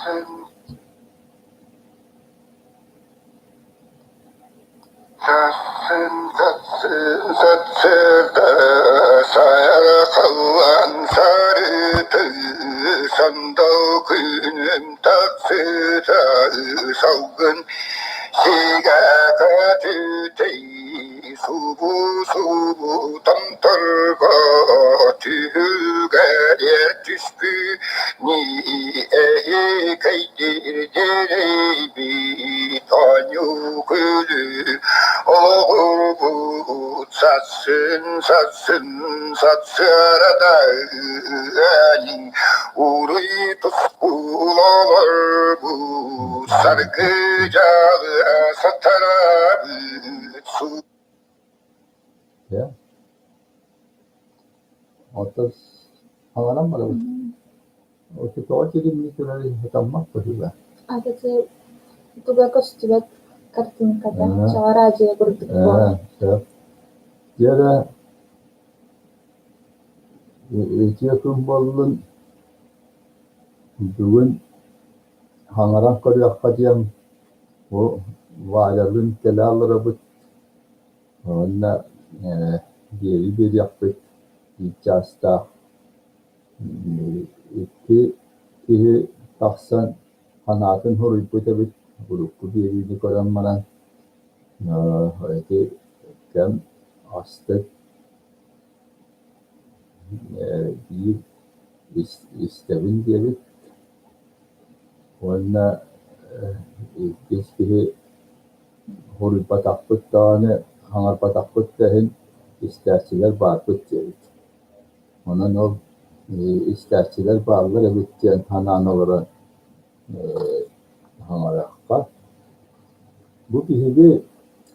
Сарсын сарыты сандал күнүм тахсыта салгын сигэҕэ түтэй субу-субу томторго түһүлгэрэ түспүт эһикэйдиир оонньуу-күлүү олоҕурбут сассын сассын сарсыарда уруй тускул олорбут саргы дьаалы сатарабыт Дьэ, оттон хаҥаран барабыт. Оччотооҕу дьиримнии турар сатаммат быһыылаах. Аты туга көстүбэт картинката, чаҕараадьыйа курдук буолар. Сөп. Дьэ эрэ үтүө күн буоллун. Бүгүн хаҥаран көрүөххэ диэн бу Валялыын кэлэ олоробут. Уонна биэри биэриэхпит биир чаастаах икки киһи тахсан санаатын суруйбут эбит, урукку биэриини көрөн баран ити кэм астык биир истэбин диэбит уонна иккис киһи Суруйбатахпыт даҕаны, хаҥарбатахпыт да иһин истээччилэр баарбыт диэбит. Онон ол истээччилэр бааллар эбит диэн санаан олорон хаҥарыахха. Бу биһиги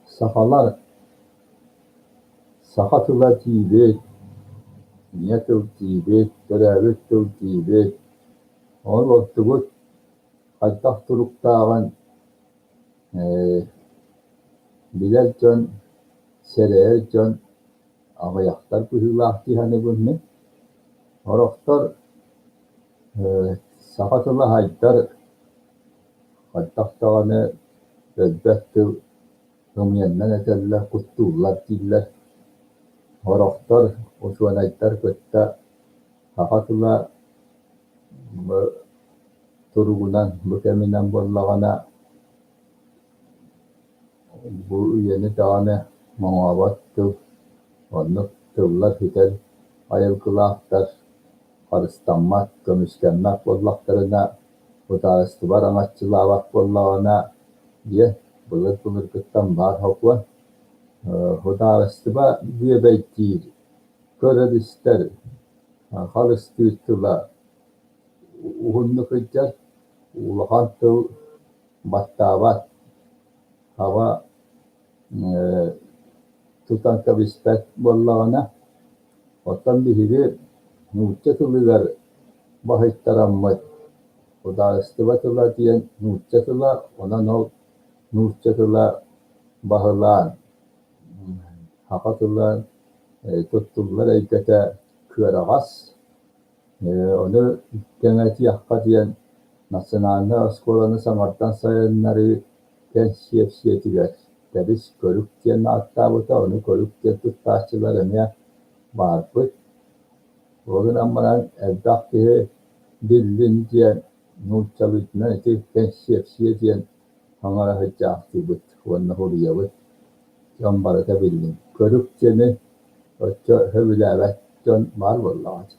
сахалар саха тыла диибит, ийэ тыл диибит, төрөөбүт тыл диибит. Ол онтубут хайдах туруктааҕын Билэр дьон, сэрэйэр дьон аҕыйахтар быһыылаах дии саныыбын мин. Сорохтор саха тыла хайдар, хайдах даҕаны өлбөт тыл ымыйаннан этэллэр, куттууллар дииллэр. Сорохтор учуонайдар кытта саха тыла туругунан, бу кэминэн буоллаҕына бу үйэни даҕаны моҥообот тыл, оннук тыллар сүтэр айылгылаахтар, харыстаммат, көмүскэммэт буоллахтарына, судаарыстыба араҥаччылаабат буоллаҕына диэн былыр-былыргыттан баар сокуон. Судаарыстыба бүөбэйдиир, көрөр-истэр, харыстыыр тыла уһуннук сылдьар, улахан тыл баттаабат, хаба тутан кэбиспэт буоллаҕына, оттон биһиги нуучча тылыгар баһыйтараммыт, судаарыстыба тыла диэн нуучча тыла, онон ол нуучча тыла баһылаан, саха тыла туттуллар эйгэтэ кыараҕас. Ону кэҥэтиэххэ диэн национальнай оскуоланы саҥардан сайыннарыы кэнсиэпсийэтигэр «Тэбис көрүк» диэн ааттаабыта, ону көрүк диэн туттааччылар эмиэ баарбыт. Ол гынан баран элбэх киһи биллин диэн нууччалыытынан ити кэнсиэпсийэ диэн саҥара сылдьаахтыыбыт уонна суруйабыт. Дьон барыта биллин. Көрүк диэни оччо сөбүлээбэт дьон баар буоллаҕа дии.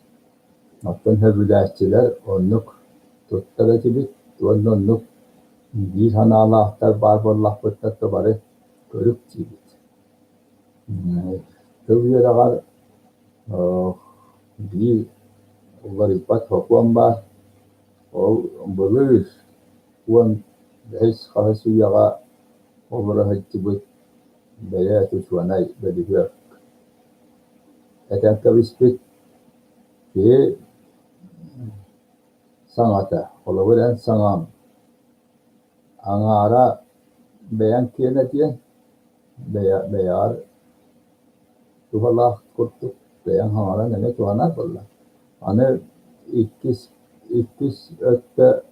Оттон сөбүлээччилэр оннук туттар этибит уонна оннук биир санаалаахтар баар буоллахпытына то бары көрүк диибит. Тыл үөрэҕэр биир уларыйбат сокуон баар. Ол былыр 15 хаһыс үйэҕэ олоро сылдьыбыт бэйэ учуонай бөлүһүөк этэн кэбиспит киһи саҥата, холобур эн саҥаҥ аҥаара бэйэҥ киэнэ диэн, бэйэҕэр туһалаах курдук бэйэҥ саҥаран эмиэ туһанар буолла. Аны иккис, иккис өттө.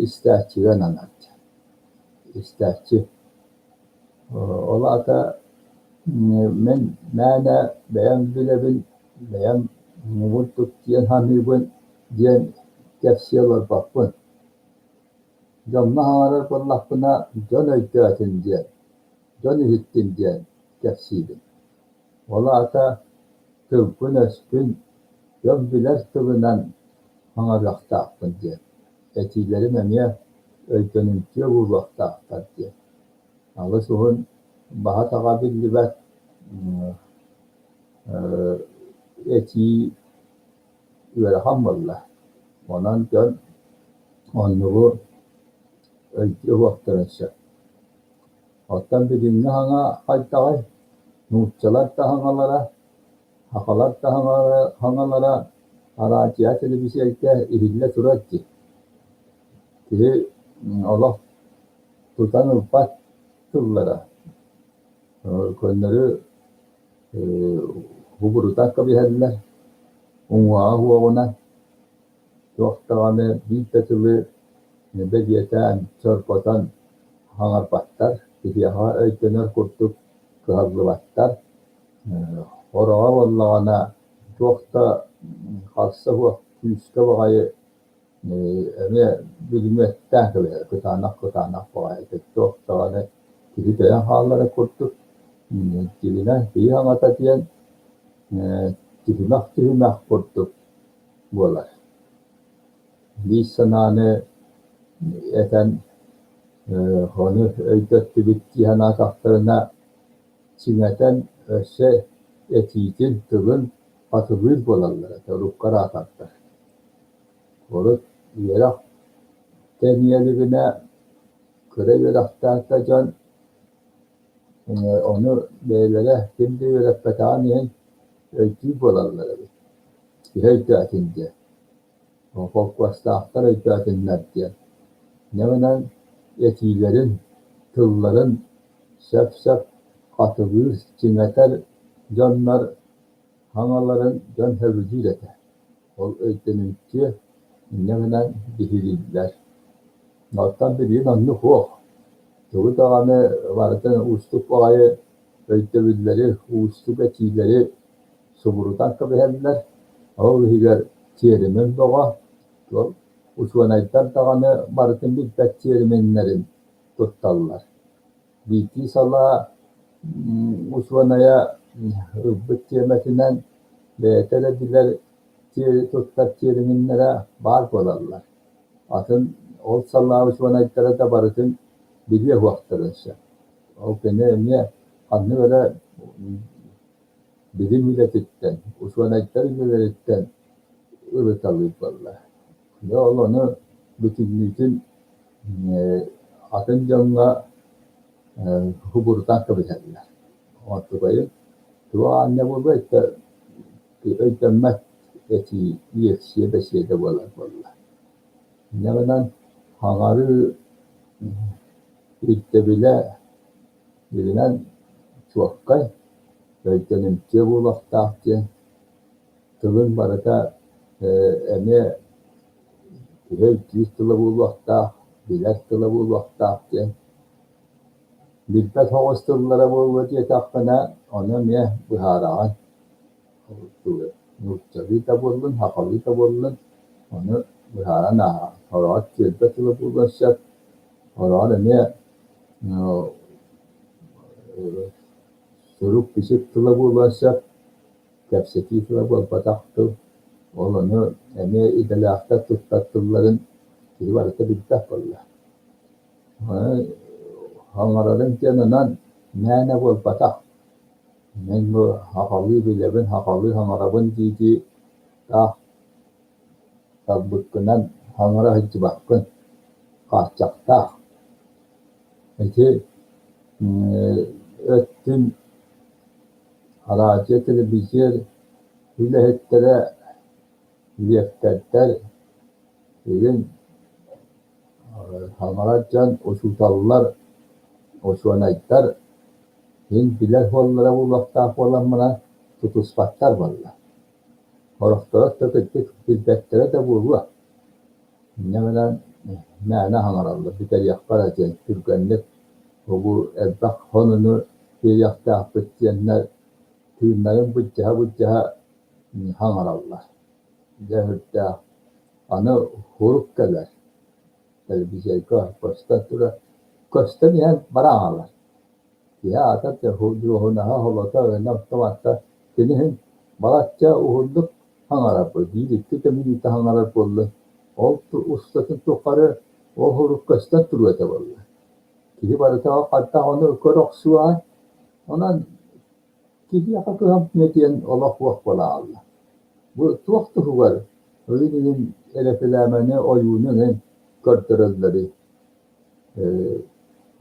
Истээччигэ ананар диэн. Истээччи. Ол аата мин мээнэ бэйэм билэбин, бэйэм муҥурдук диэн саныыбын диэн кэпсии олорбоппун. Дьоҥҥо саҥарар буоллахпына, дьон өйдөөтүн диэн, дьон иһиттин диэн кэпсиибин. Ол аата тылбын-өспүн дьон билэр тылынан саҥарыахтаахпын диэн, этиилэрим эмиэ өйдөнүмтүө буолуохтаахтар диэн. Алыс уһун баһа-атаҕа биллибэт этии ыарахан буолла. Онон дьон оннугу өйдүө уохтарын сөп. Оттон билиҥҥи саҥа хайдаҕый? Нууччалар да саҥалара, сахалар да саҥалара араадьыйа, телевизорга иһиллэ турар дии. Киһи олох тутан ылбат тыллара. Көннөрү кубурутан кэбиһэллэр, уҥуоҕа уоҕунан туох даҕаны биир да тылы бэлиэтээн, чорботон саҥарбаттар, киһиэхэ өйдөнөр курдук кыһаллыбаттар. Хороҕо буоллаҕына туох да харса суох күүскэ баҕайы эмиэ бүлүмүөттээн кэбиһэр, кытаанах-кытаанах баҕайытык туох даҕаны киһи дөйөн хааллара курдук. Дьиҥинэн киһи саҥата диэн түһүмэх-түһүмэх курдук буолар. Биир санааны этэн ону өйдөттүбүт дии санаатахтарына, чиҥэтэн өссө этиитин, тылын хатылыыр буолаллар этэ, урукку араатардар. Урут үөрэх тэнийэ илигинэ кыра үөрэхтээх да дьон ону бэйэлэрэ ким да үөрэппэтэҕин иһин өйдүүр буолаллар эбит, киһи өйдөөтүн диэн, холкуостаахтар өйдөөтүннэр диэн. Инньэ гынан этиилэрин, тылларын сөп-сөп хатылыыр, чиҥэтэр дьоннор саҥаларын дьон сөбүлүүр этэ. Ол өйдөнүмтүө, инньэ гынан биһирииллэр. Оттон билигин оннук суох. Тугу даҕаны барытын уустук баҕайы өйдөбүллэри, уустук этиилэри субурутан кэбиһэллэр. Ол иһигэр тиэримин бөҕө, учуонайдар даҕаны барытын билбэт тиэриминнэрин тутталлар. Биирдии салаа учуонайа ылбыт тиэмэтинэн бэйэтэ эрэ билэр туттар тиэриминнэрэ баар буолаллар. Атын ол салаа учуонайдара да барытын билиэ суохтарын сөп. Ол кини эмиэ ханнык эрэ билим үлэтиттэн, учуонайдар үлэлэриттэн ырыталыыр буолла. Дьэ ол ону бүтүннүүтүн атын дьоҥҥо кубурутан кэбиһэллэр. Онтукайын туох аанньа буолуой да өйдөммөт этии, лиэксийэ, бэсиэдэ буолар буолла. Инньэ гынан хаҥарыы ирдэбилэ дьиҥинэн чуолкай, өйдөнүмтүө буолуохтаах диэн тылын барыта эмиэ киһи өйдүүр тыла буолуохтаах, билэр тыла буолуохтаах диэн. Билбэт соҕус тыллара буолуо диэтэххинэ, ону эмиэ быһаараҕын. Нууччалыы да буоллун, сахалыы да буоллун, ону быһааран ааһаҕын. Сороҕор түөлбэ тыла буолуон сөп, сороҕор эмиэ сурук-бичик тыла буолуон сөп. Кэпсэтии тыла буолбатах тыл, ол ону эмиэ идэлээхтэр туттар тылларын киһи барыта билбэт буолла. Саҥарарым диэн онон мээнэ буолбатах. Мин бу сахалыы билэбин, сахалыы саҥарабын дии-дии таах талбыккынан саҥара сылдьыбаккын, хааччахтаах. Ити өттүн Араадьыйа, телевизор үлэһиттэрэ, дириэктэрдэр игин саҥарар дьон, учууталлар, учуонайдар иһин билэр буоллара буолуохтаах буолан баран тутуспаттар буолла. Сорохторо да кырдьык билбэттэрэ да буолуо. Инньэ гынан Мээнэ саҥараллар, бүтэриэххэ эрэ диэн түргэнник бу элбэх сонуну биэриэхтээхпит диэннэр тыыннарын былдьаһа-былдьаһа саҥараллар. Дьэ сүрдээх. Аны сурук кэлэр, телевизорга көстөн турар, көстөн иһэн баран хаалар. Киһи аата дуоһунаһа, холото, ына автоматта кини иһин балачча уһуннук саҥарар биир-икки да мүнүүтэ саҥарар буолла, ол устатын тухары ол сурук көстөн туруо этэ буолла. Киһи барыта хайдах ону көрө охсуоҕай? Онон киһиэхэ кыһамньы диэн олох суох буола хаалла. Бу туох туһугар ыйын-ыйын эрэкилээмэни, ойууну эҥин көрдөрөллөрүй?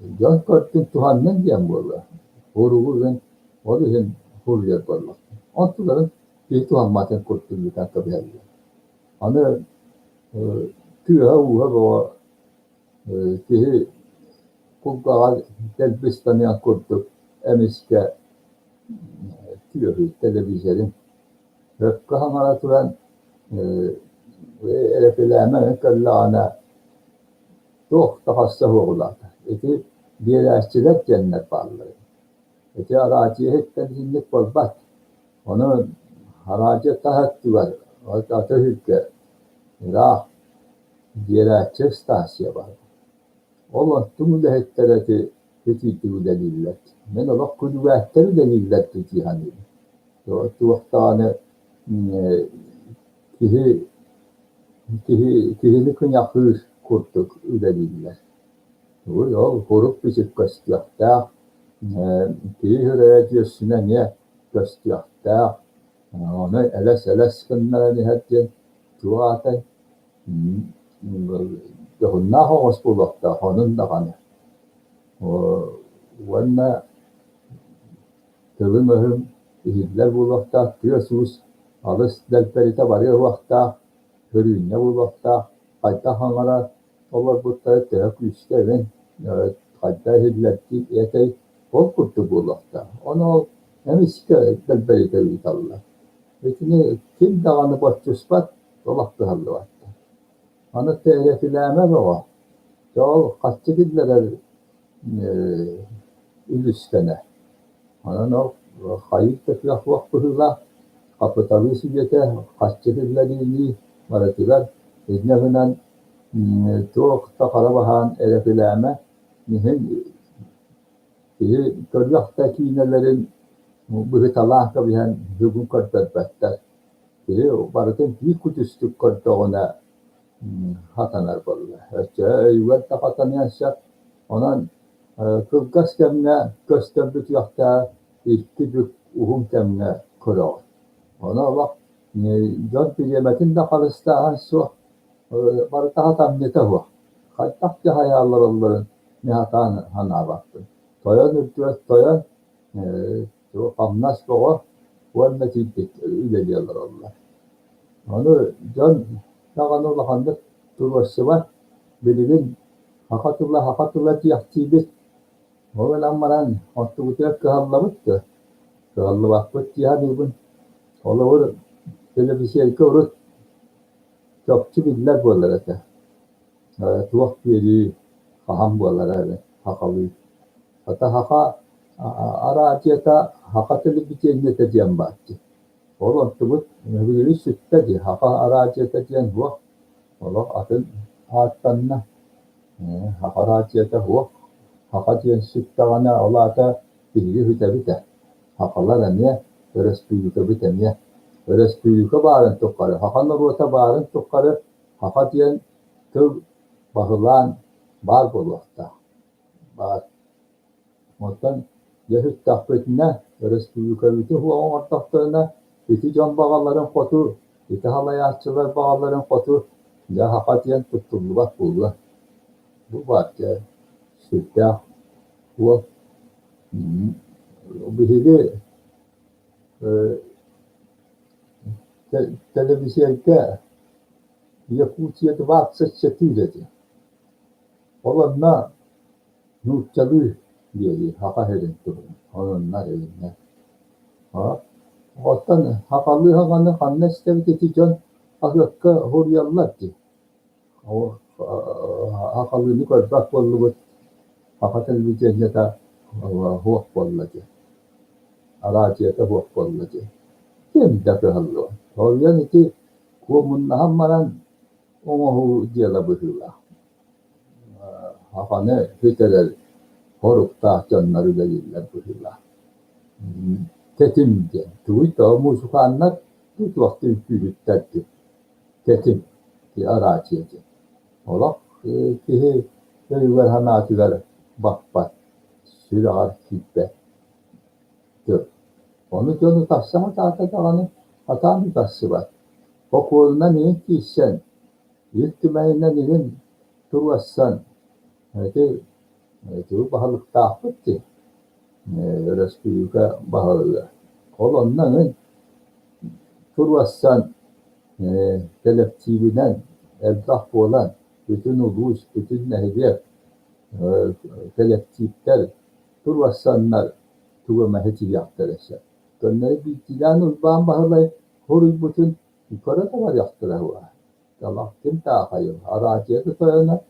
Дьон көрдүн туһаннын диэн буолуо. Уругу иһин ол иһин суруйар буоллахтар. Онтуларын киһи туһамматын курдук ыытан кэбиһэллэр. Аны тыаһа-ууһа бөҕө киһи кулгааҕар дэлби ыстаныан курдук эмискэ тыаһыыр телевизорын сөпкө саҥара туран эрэкилээмэ көрдөҕүнэ туох да харса суох улаатар. Ити биэрээччилэр диэннэр бааллар. Ити араадьыйа иһиттэн итинник буолбат. Ону араадьыйа тас өттүгэр, аты өһүргэ ыраах биэрээччи ыстаансыйа баар. Ол онтуҥ үлэһиттэрэ ити итиитик үлэлииллэр. Мин олох күлүгээттэр үлэлииллэр дии саныыбын. Туох даҕаны киһи киһи киһини кыньахыыр курдук үлэлииллэр. Тугуй ол сурук-бичик көстүөхтээх, киһи сүрэҕэ дьүөссүнэ эмиэ көстүөхтээх, ону элэс-элэс гыннаран иһэр диэн туох аатай дьоһуннаах оҕус буолуохтаах онун даҕаны. Уонна тылым-өһүм иһиллэр буолуохтаах, тыас-уус алыс дэлбэритэ барыа уохтаах, көрүүнньэ буолуохтаах, хайдах саҥара олорбуттара төһө күүскэ эбин, хайдах иһиллэрдии этэй, ол курдук буолуохтаах. Ону ол эмискэ дэлбэритэ ыыталлар. Итини ким даҕаны боччуспат, олох кыһаллыбат. Аны эрэкилээмэ бөҕө. Дьэ ол харчы киллэрэр үлүскэнэ. Онон ол хайыыр да кыах суох быһыылаах, хапыталыыс үйэтэ харчы киллэриинии барытыгар инньэ гынан туох да хара баһаан эрэкилээмэ иһин киһи көрүөх да киинэлэрин быһыталаан кэбиһэн бүгүн көрдөрбөттөр. Киһи барытын биир күдьүстүк көрдөҕүнэ хатанар буолла. Өссө өйүгэр да хатаныан сөп. Онон кылгас кэмҥэ көстөн бүтүөхтээх икки бүк уһун кэмҥэ көрөҕүн. Ону олох дьон бириэмэтин да харыстааһын суох, барыта хатамньыта суох. Хайдах дьаһайа олороллорун мин сатаан санаабаппын. Тойон үрдүгэр тойон, хамнас бөҕө уонна тиийбит үлэлии олороллор. Ону дьон даҕаны улаханнык туруорсубат, билигин саха тыла саха тыла диэхтиибит. Ол гынан баран оттубутугар кыһаллабыт дуо? Кыһаллыбаппыт дии саныыбын. Холобур, тэлэбисиэргэ урут чопчу биллэр буолар этэ. Туох биэрии хаһан буолара эбит сахалыы. Хата саха араадьыйата саха тэлэбидиэнньэтэ диэн баар дии. Ол онтубут билигин сүттэ дии, саха араадьыйата диэн суох, олох атын ааттанна. Саха араадьыйата суох, саха диэн сүттэҕинэ ол аата биһиги сүтэбит ээ. Сахалар эмиэ, өрөспүүбүлүкэбит эмиэ. Өрөспүүбүлүкэ баарын тухары, саха норуота баарын тухары саха диэн тыл баһылаан баар буолуохтаах. Баар. Оттон дьэ сүттэхпитинэ, өрөспүүбүлүкэбитин суох оҥордохторуна, ити дьон баҕаларын хоту, ити салайааччылар баҕаларын хоту дьэ саха диэн туттуллубат буолуо. Бу баар дьэ сүрдээх уол. Биһиги тэлэбисиэргэ Якутия 24 диэн. Ол онно нууччалыы диэри саха сирин туһунан ононнор илиннэр. Оттон сахалыы саҥаны ханна истэбит ити дьон хаһыакка суруйаллар дии. Сахалыыны көрбөт буоллубут, саха телевидениета суох буолла диэн, араадьыйата суох буолла диэн. Ким да кыһаллыбат. Соруйан ити куомуннаһан баран оҥоһуу дьыала быһыылаах. Саханы бүтэрэр соруктаах дьоннор үлэлииллэр быһыылаах. Тэтим диэн тугуй тоҕо муусукааннар туох да үҥкүүһүттэр дии тэтим араадьыйа диэн. Олох киһи өйүгэр-санаатыгар баппат, сүрэҕэр киирбэт тыл. Ону дьон утарса сатаата даҕаны сатаан утарсыбат. Бокуонунан иһин киирсэн, Ил Түмэнинэн иһин туруорсан ити тугу баһылыктаахпыт дии, өрөспүүбүлүкэ баһылыга. Ол онно эҥин туруорсан кэлэктиибинэн элбэх буолан бүтүн улуус, бүтүн нэһилиэк кэлэктииптэр туруорсаннар тугу эмэ ситиһиэхтэрэ сөп. Көннөрү биирдиилээн Уйбаан Баһылай суруйбутун көрө да барыахтара дуо? Талах ким таахайын, араадьыйа да тойоно,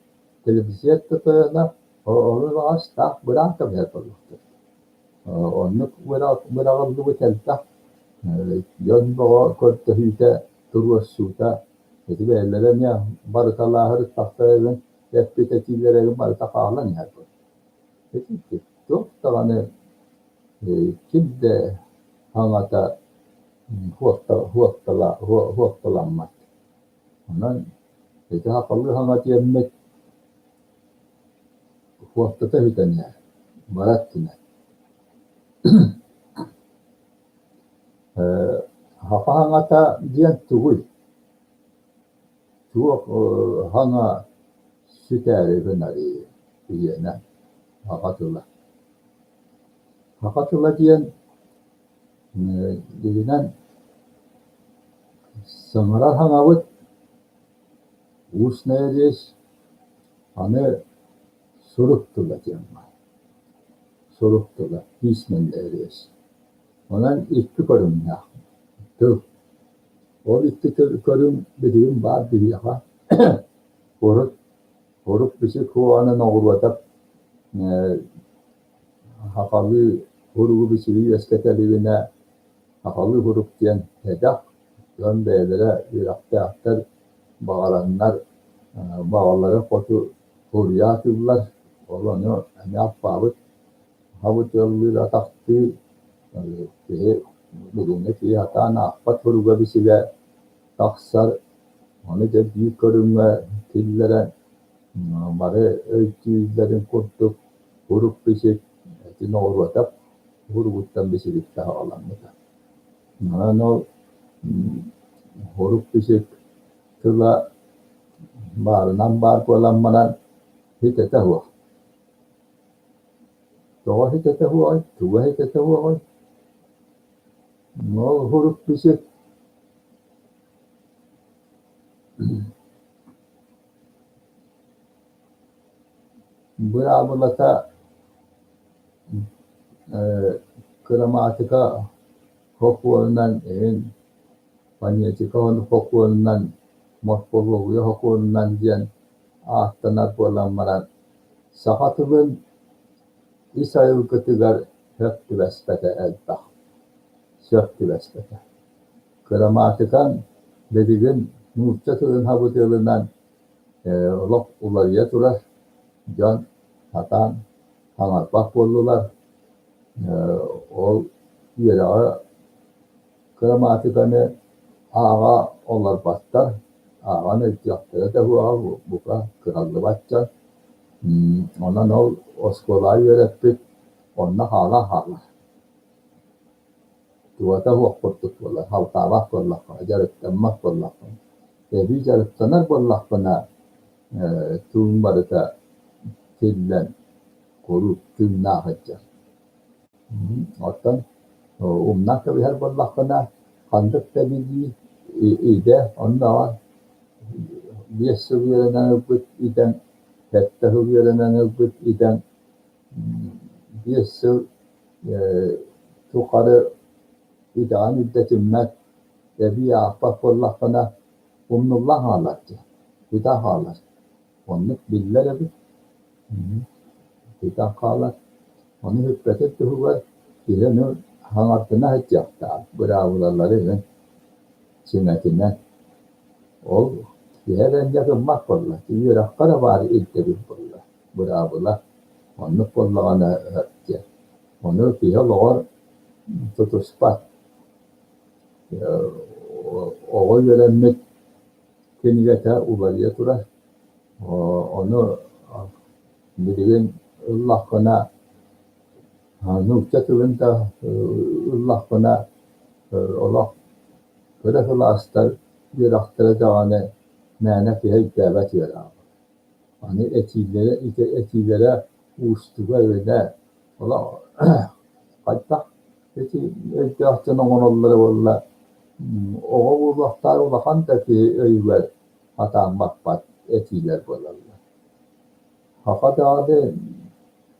телевизор да тойоно, ону баҕас таах быраан кэбиһэр буоллахтар. Оннук быраҕыллыбыт элбэх дьон бөҕө көрдөһүүтэ, туруорсуута ити бэйэлэрэ эмиэ барыталааһырыттахтара эппит этиилэрэ барыта хаалан иһэр. Ити туох даҕаны ким да саҥата хуокталаммат. Онон ити сахалыы саҥа диэммит хуоктата бүтэн иһэр, барар түнэр. Саха саҥата диэн тугуй? Туох саҥа сүтээри гынарый ийэнэ саха тыла. Саха тыла диэн дьиҥинэн саҥарар саҥабыт устная речь аны сурук тыла диэн баар. Сурук тыла письменная речь. Онон икки көрүҥнээх тыл. Ол икки көрүҥ билигин баар биһиэхэ урут урут бичик куһаҕанын оҕуруотап сахалыы суругу бичиги үөскэтэ илигинэ сахалыы сурук диэн сэдэх дьон бэйэлэрэ үөрэхтээхтэр баҕараннар баҕаларын хоту суруйа сатыыллар ол ону эмиэ аппаабыт Аҕабыт ыаллыыр атахтыы киһи бүгүҥҥү киһи сатаан аахпат суруга бичигэ тахсар, ону дьэ биир көрүҥҥэ киллэрэн бары өйдүүллэрин курдук сурук бичик ити норуотап суругуттан бичигиттэн саҕаламмыта. Онон ол сурук бичик тыла баарынан баар буолан баран ситэтэ суох. Тоҕо ситэтэ суоҕай, туга ситэтэ суоҕай? Ол сурук-бичик быраабылата кырамаатыка сокуонунан иһин фонетика сокуонунан, морфология сокуонунан диэн ааттанар буолан баран саха тылын ис айылгытыгар сөп түбэспэтэ элбэх, сөп түбэспэтэ. Кырамаатыкаҥ билигин нуучча тылын сабыдыалынан олох уларыйа турар, дьон сатаан саҥарбат буоллулар. Ол үөрэҕи Кырамаатыканы ааҕа олорботтор, ааҕан өйдүөхтэрэ да суоҕа бука кыһаллыбат дьон. Онон ол оскуолаҕа үөрэппит онно хаалан хаалар. Туһата суох курдук буолар, халтаабат буоллаххына, дьарыктаммат буоллаххына. Эбии дьарыктанар буоллаххына туун барыта тиллэн куруук тыыннаах сылдьар. Оттон умнан кэбиһэр буоллаххына, ханнык да билии, идэ оннооҕор 5 сыл үөрэнэн ылбыт идэҥ, 7 сыл үөрэнэн ылбыт идэҥ 5 сыл тухары идэҕин үрдэтиммэт, эбии аахпат буоллаххына, умнуллан хаалар дии, бүтэн хаалар. Оннук биллэр эбит. Сүтэн хаалар. Ону сүппэтин туһугар киһи ону хаҥартына сылдьыахтаах, быраабылалары ыган, чиҥэтинэн. Ол киһи эрэ инньэ гыммат буолла, үөрэххэ эрэ баар ирдэбил буолла, быраабыла. Оннук буоллаҕына диэн. Ону киһи олоҕор тутуспат. Оҕо үөрэммит кинигэтэ уларыйа турар. Ону билигин ыллаххына, нуучча тылын да ыллаххына, олох кыра кылаастар үөрэхтэрэ даҕаны мээнэ киһи өйдөөбөт үөрэҕэ. Аны этиилэрэ ити этиилэрэ уустуга эбэтэ олох хайдах ити өйдөөх дьон оҥороллоро буолла, оҕо буолуохтаах улахан да киһи өйүгэр сатаан баппат этиилэр буолаллар. Саха даҕаны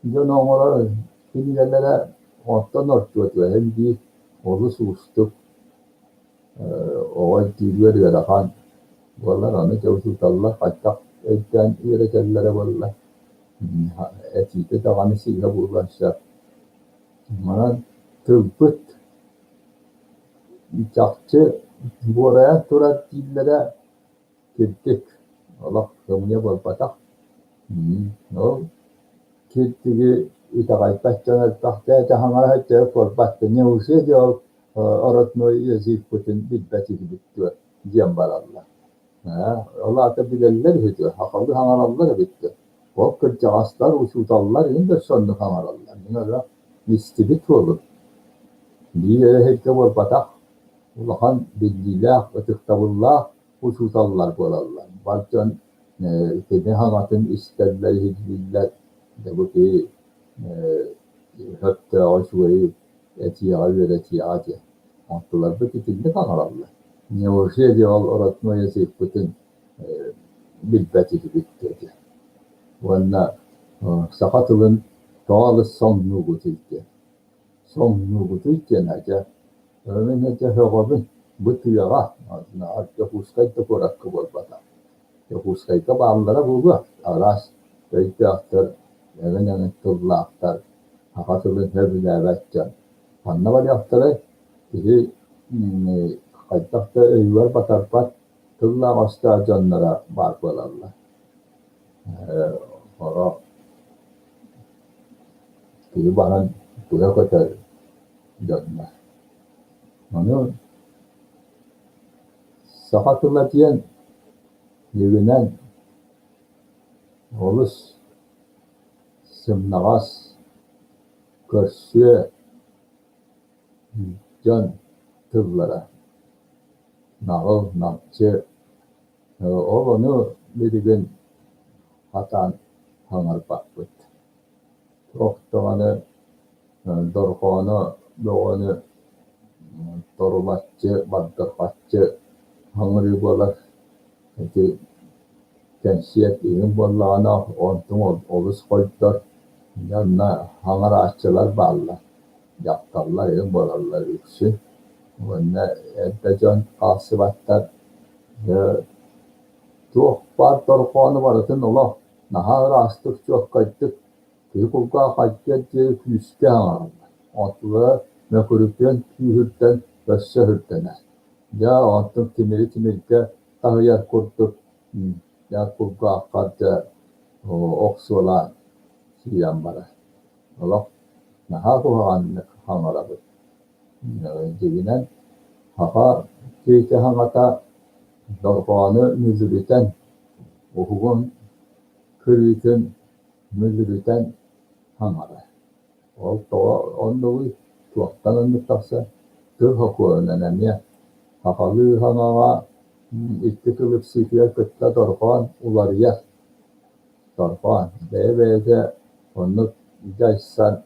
дьон оҥорор кинигэлэрэ онтон ордуотуга иһин биир олус уустук, оҕо өйдүүрүгэр ыарахан буолар, ону дьэ учууталлар хайдах өйдөөн үөрэтэллэрэ буолла, этиитэ даҕаны сыыһа буолуон сөп. Манан тылбыт чахчы буорайан турар дииллэрэ кирдик, олох кымньа буолбатах. Ол кирдиги итэҕэйбэт дьон элбэхтэ хаҥара сылдьар буолбат неужели ол родной языкпытын билбэт үһүбүт дуо диэн бараллар. Ол аата билэллэр үһү дуо, сахалыы саҥараллар эбит дуо? Ол кырдьаҕастар, учууталлар иһин да соннук саҥараллар. Мин олох истибит уолум. Биир эрэ сиргэ буолбатах, улахан биллиилээх, ытыктабыллаах учууталлар буолаллар. Бар дьон кини саҥатын истэллэр, иһиллииллэр. Дьэ бу киһи сөптөөҕү үчүгэйи этиэҕэ, үөрэтиэҕэ диэн. Онтуларбыт итинник аҥараллар. Неужели ол родной языкпытын билбэт үһүбүт диэн. Уонна саха тылын тоҕо алыс соҥнуугутуй диэн. Соҥнуугутуй диэн дьэ, мин дьэ сөҕөбүн, бу тыаҕа, Дьокуускай да куоракка буолбатах. Дьокуускайга бааллара буолуо, араас өйдөөхтөр, эҥин-эҥин тыллаахтар, саха тылын сөбүлээбэт дьон. Ханна барыахтарай, киһи хайдах да өйүгэр батарбат тыллаах-өстөөх дьонноро баар буолаллар. Сорох киһи баран тура көтөр дьоннор. Ону саха тыла диэн дьиҥинэн олус сымнаҕас, көрсүө дьон тыллара. Наҕыл, намчы, ол ону билигин сатаан саҥарбаппыт. Туох даҕаны дорҕооно бөҕөнү торулаччы, бардырҕаччы саҥарыы буолар. Ити кэнсиэт игин буоллаҕына, онтуҥ олус хойдор, дьэ онно саҥарааччылар бааллар, дьахталлар игин буолаллар үксүн. Уонна эрдэ дьон хаалсыбаттар, дьэ туох баар дорҕоону барытын олох наһаа ыраастык, чуоккайдык киһи кулгааҕа хайдыар диэри күүскэ саҥараллар. Онтулара мөкүрүтүөн күүһүрдэн өссө үрдэнэр. Дьэ онтон тимири тимиргэ таһыйар курдук дьэ кулгааххар дьэ охсуолаан киирэн барар. Олох наһаа куһаҕаннык саҥарабыт. Дьиҥинэн, саха киһитэ саҥата дорҕоону мүлүрүтэн, уһугун кырыытын мүлүрүтэн саҥарар. Ол тоҕо оннугуй, туохтан оннук тахсар? Тыл сокуонунан эмиэ сахалыы саҥаҕа икки тыл ыпсыытыгар кытта дорҕоон уларыйар. Дорҕоон бэйэ-бэйэтэ оннук дьайсан,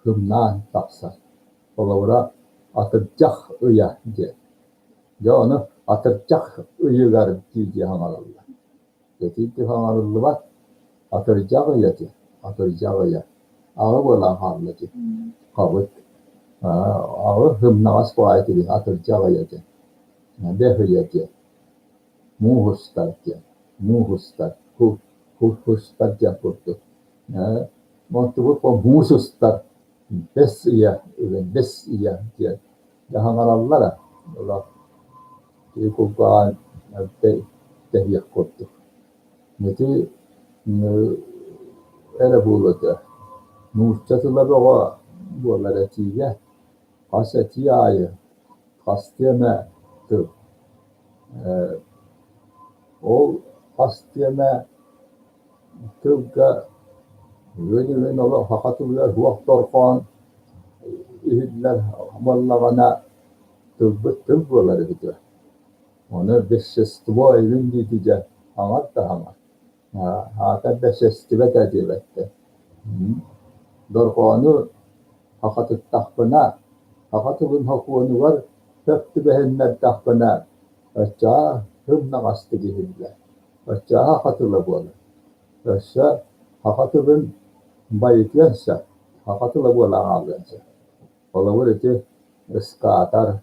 кымнаан тахсар. Холобура, атырдьах ыйа диэн. Дьэ ону атырдьах ыйыгар дии-дии саҥараллар. Итинник саҥарыллыбат, атырдьах ыйа диэн, атырдьах ыйа. Аҕа буолан хаалла дии, хабыт. Аҕы сымнаҕас баҕайы киһи атырдьах ыйа диэн, бэс ыйа диэн, муус устар диэн. Муус устар, устар диэн курдук. Онтубут муус устар, бэс ыйа, бэс ыйа диэн хаҥараллара. Олох киһи кулгааҕын тэһиэх курдук. Ити эрэ буолуо этэ. Нуучча тыла бөҕө буолар этиигэ хас этии аайы хастыы эмэ тыл. Ол хастыы эмэ тылга үөн-үөн олох саха тылыгар суох дорҕоон иһиллэр буоллаҕына тылбыт тыл буолар эбитэ. Ону вещество илин диэки дьэ хаҥар да хаҥар. Аата бэсэстибэ да диэбэттэр. Дорҕоону хахатыттахпына, саха тылын сокуонугар сөп түбэһиннэрдэхпинэ, оччоҕо сымнаҕастык иһиллэр, оччоҕо саха тыла буолар. Өссө саха тылын байытыан сөп, саха тыла буолан хаалыан сөп. Холобур, ити ыскаатар,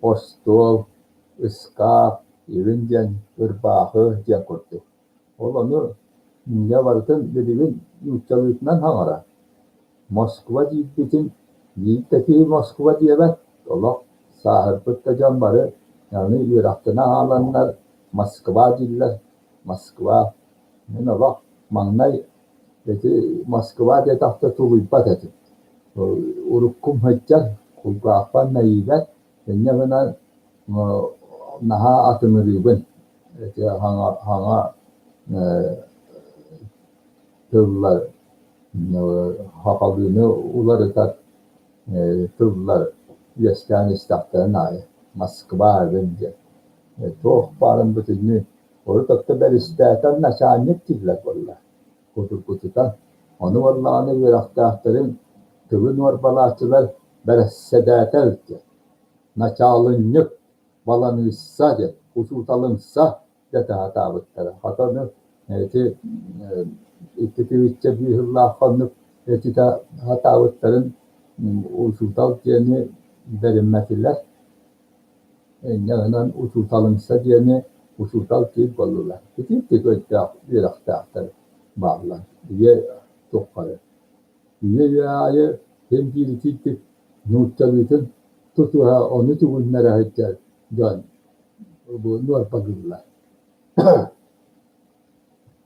остуол, ыскаап, илин диэн ырбаахы диэн курдук. Ол ону дьэ барытын билигин нууччалыытынан саҥарар. Москва диирбитин биир да киһи Москва диэбэт, олох сааһырбыт да дьон бары аны үөрэхтэнэ хааланнар Москва дииллэр, Москва. Мин олох маҥнай ити Москва диэтэхтэ тулуйбат этим. Уруккум сылдьар, кулгаахпар мэйиибэт, инньэ гынан наһаа атыҥырыыбын. Ити хаҥа хаҥа тыллар сахалыыны уларытар тыллар үөскээн истэхтэрин аайы Москва эбин диэн. Туох баарын бүтүннүү урут өттө бэристээтэр начальник дииллэр буолла кутургутутан. Ону буоллаҕына үөрэхтээхтэрин тылын уорбалааччылар бэрэссэдээтэл диэн, начаалынньык, баланыысса диэн, учууталымса дэтэ сатаабыттара. Хата ону ити икки тыһыынча биир сыллаахха оннук этитэ сатаабыттарын учуутал диэни бэриммэтилэр. Инньэ гынан учууталымса диэни учуутал диир буоллулар. Итинник өйдөөх үөрэхтээхтэр бааллар. Ийэ туххары. Үйэ-үйэ аайы син биир итиитик нууччалыытын тутуһа, ону түгүннэрэ сылдьар дьон бу нуорбалыыллар.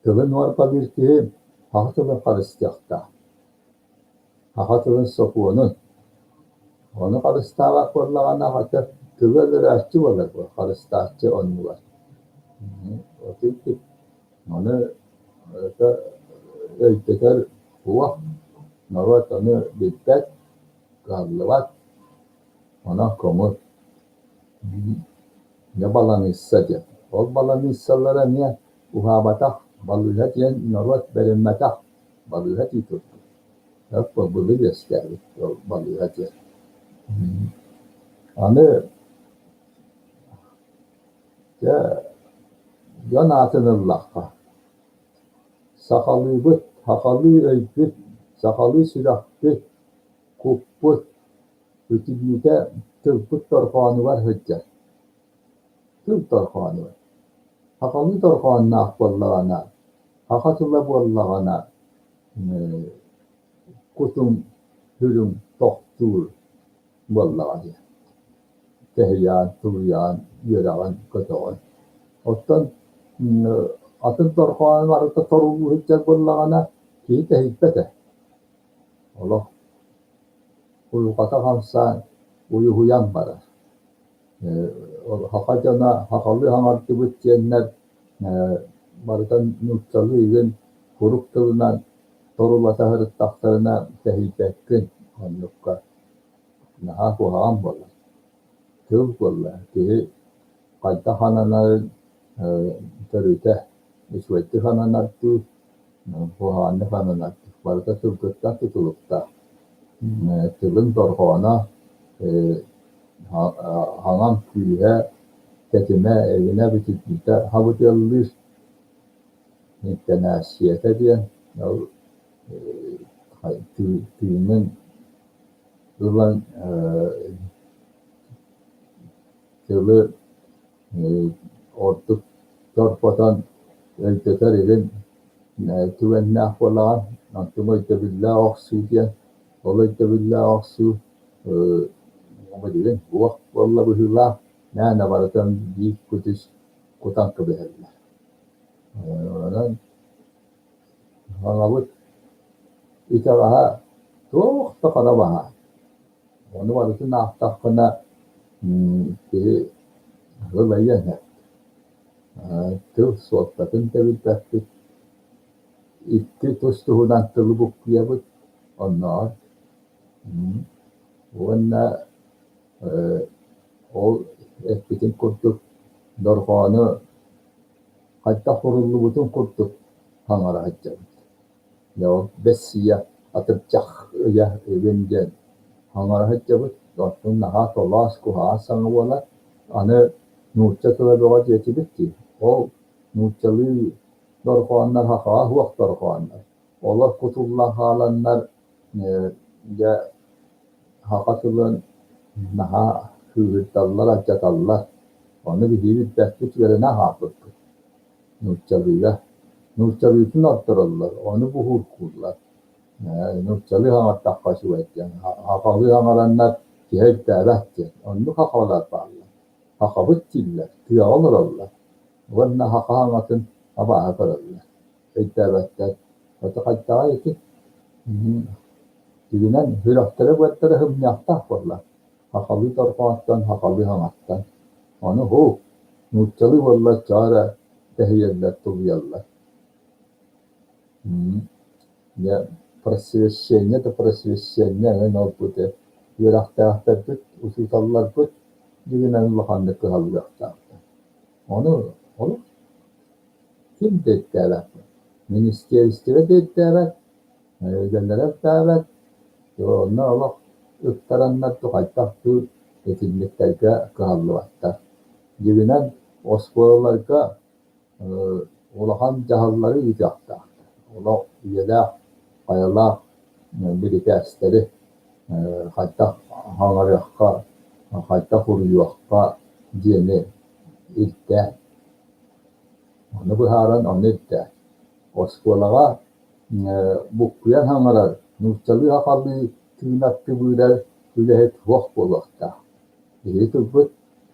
Тылы нуорбалыыр киһи саха тылын харыстыахтаах. Саха тылын сокуонун. Ону харыстаабат буоллаҕына, хата тылы өлөрөөччү буолар буо, харыстааччы оннугар. Ону өйдөтөр суох, норуот ону билбэт, кыһаллыбат, онон көҥүл. Дьэ баланыысса диэн. Ол баланыыссалара эмиэ уһаабатах, балыыһа диэн норуот бэриммэтэх балыыһа дии турбут. Былыр үөскээбит ол балыыһа диэн. Аны дьэ дьон аатын ыллахха, сахалыыбыт, сахалыы өйбүт, сахалыы сүрэхпит, куппут бүтүннүүтэ тылбыт дорҕоонугар сылдьар. Тыл дорҕоонугар. Сахалыы дорҕоонноох буоллаҕына, саха тыла буоллаҕына, кутуҥ, сүрүҥ тохтуур буоллаҕа дии. Тэһийээн, тулуйаан, үөрэҕин көтөҕөн. Оттон атын дорҕоон барыта торулуу сылдьар буоллаҕына, киһи тэһийбэт ээ. Олох уйулҕата хамсаан, уйуһуйан барар. Саха дьоно сахалыы саҥардыбыт диэннэр барыта нууччалыы игин курук тылынан торулата сырыттахтарына тэһийбэккин оннукка. Наһаа куһаҕан буолар. Тыл буолла киһи хайдах ананарын төрүтэ үчүгэйдик ананар дуу, куһаҕаннык ананар дуу барыта тылгыттан тутулуктаах. Тылыҥ дорҕооно, хаҥаҥ күүһэ, тэтимэ, эйэнэ бүтүннүүтэ хабытыаллыыр. Интэнээссийэтэ диэн ол тыынын ылан тылы ордук Чорботон өйдөтөр илин түгэннээх буолаҕын, онтуҥ өйдөбүллээх охсуу диэн, ол өйдөбүллээх охсуу билигин уох буолла быһыылаах, мээнэ барытын биир кутус кутан кэбиһэллэр. Онон аҕабыт итэҕэһэ туох да хара баһаам. Ону барытын аахтаххына киһи ылайыан сөп. Тыл суолтатын да билбэппит, икки тус-туһунан тылы буккуйабыт оннооҕор уонна ол эппитин курдук дорҕоону хайдах уруллубутун курдук саҥара сылдьабыт. Дьэ ол бэс ыйа, атырдьах ыйа игин диэн саҥара сылдьабыт, оттон наһаа толоос, куһаҕан саҥа буолар. Аны нуучча тыла бөҕө диэтибит дии, ол нууччалыы дорҕооннор сахаҕа суох дорҕооннор. Олор кутуллан хааланнар дьэ саха тылын наһаа кыыһырдаллар, алдьаталлар. Ону биһиги билбэппит, үөрэнэ хаалбыппыт нууччалыыга. Нууччалыытын ордороллор, ону буһууркууллар. Нууччалыы саҥардахха үчүгэй диэн, сахалыы саҥараннар киһи өйдөөбөт диэн. Оннук сахалар бааллар. Сахабыт дииллэр, тыаҕа олороллор уонна саха саҥатын абааһы көрөллөр. Өйдөөбөттөр. Ото хайдаҕый ити? Дьиҥинэн, сүрэхтэрэ-быардара сымньахтаах буолла. Сахалыы дорҕоонтон, сахалыы саҥаттан. Ону һуу, нууччалыы буолла чоо эрэ тэһийэллэр, тулуйаллар. Дьэ, просвещение да просвещение эн ол-бу үөрэхтээхтэрбит, учууталларбыт дьиҥинэн улаханнык кыһаллыахтаахтар. Ону олох ким да ирдээбэт, министиэристибэ да ирдээбэт, үлэлэрэ ирдээбэт, онно олох ыктараннар дуу хайдах дуу итинниктэргэ кыһаллыбаттар. Дьиҥинэн оскуолаларга улахан дьаһаллары ыытыахтаахтар. Олох үйэлээх, хайалаах бирикээстэри хайдах хаҥарыахха, хайдах уруйуохха диэни ирдээн. Ону быһааран ону ирдээн. Оскуолаҕа буккуйан хаҥарар, нууччалыы сахалыы тыынар тыбыырар үлэһит суох буолуохтаах. Биһиги тылбыт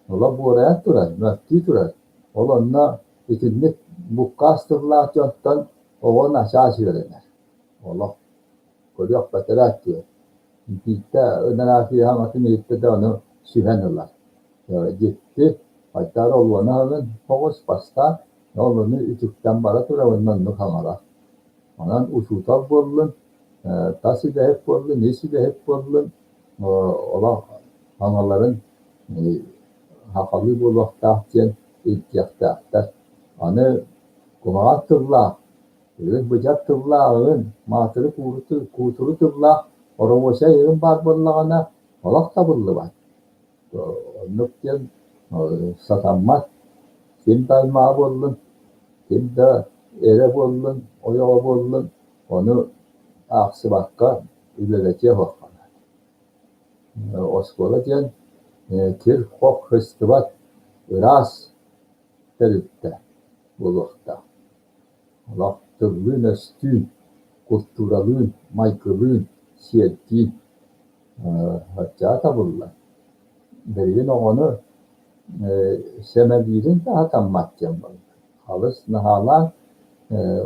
ыла буорайан турар, мөлтүү турар. Ол онно итинник буккаас тыллаах дьонтон оҕо начаас үөрэнэр. Олох көрүөх бэтэрээ өттүгэр. Биирдэ ынараа киһи саҥатын иһиттэ да ону сүһэн ылар. Дьикти, хайдах эрэ олуона аһыгын соҕус бастаан, ол ону үтүктэн бара турар уонна оннук саҥарар. Онон учуутал буоллун, тас үлэһит буоллун, ис үлэһит буоллун, олох саҥаларын сахалыы буолуохтаах диэн илдьиэхтээхтэр. Аны куһаҕан тыллаах, ыгын-быдьар тыллаах ыгын, маатыры куутуру тыллаах оробуочай ыгын баар буоллаҕына, олох табыллыбат. Оннук диэн сатаммат. Ким да аймаҕа буоллун, ким да эрэ буоллун, ойоҕо буоллун, ону аахсыбакка үлэлэтиэ суохха наада. Оскуола диэн кир-хох сыстыбат ыраас тэрилтэ буолуохтаах. Олох тыллыын-өстүүн, култууралыын, майгылыын, сиэрдиин оччоҕо табыллар. Билигин оҕону сэмэлиирин да сатаммат диэн буолла. Алыс наһаалаан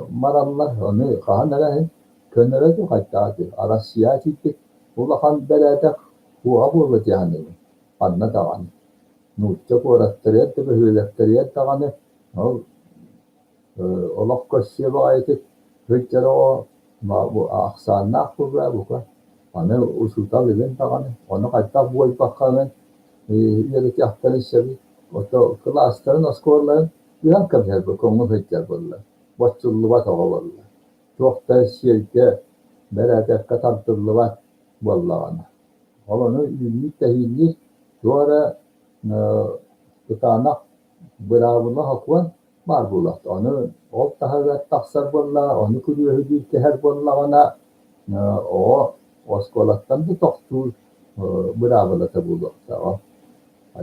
бараллар, ону хаһан эрэ иһин көнөрө дуу хайдаҕа дуу. Арассыыйа тиийбит улахан бэрээдэк суоҕа буолуо дии саныыбын. Ханна даҕаны. Нуучча куораттарыгар да бөһүөлэктэригэр даҕаны ол олох көрсүө баҕайытык сылдьар оҕо ахсааннаах буолуо бука. Аны учуутал илин даҕаны, ону хайдах буойбаккаҕын үөрэтиэхтэрин сөбүй? Ото кылаастарын, оскуолаларын ыан кэбиһэр көҥүл сылдьар буолла, боччуллубат оҕо буолла. Туох да сиэргэ, бэрээдэккэ тардыллыбат буоллаҕына. Ол ону үүннүүр-тэһиинниир туох эрэ кытаанах быраабыла сокуон баар буолуохтаах. Ону ол таһыгар тахсар буоллаҕа, ону күрүөһүлүүр кэһэр буоллаҕына, оҕо оскуолаттан да тохтуур быраабылата буолуохтааҕа.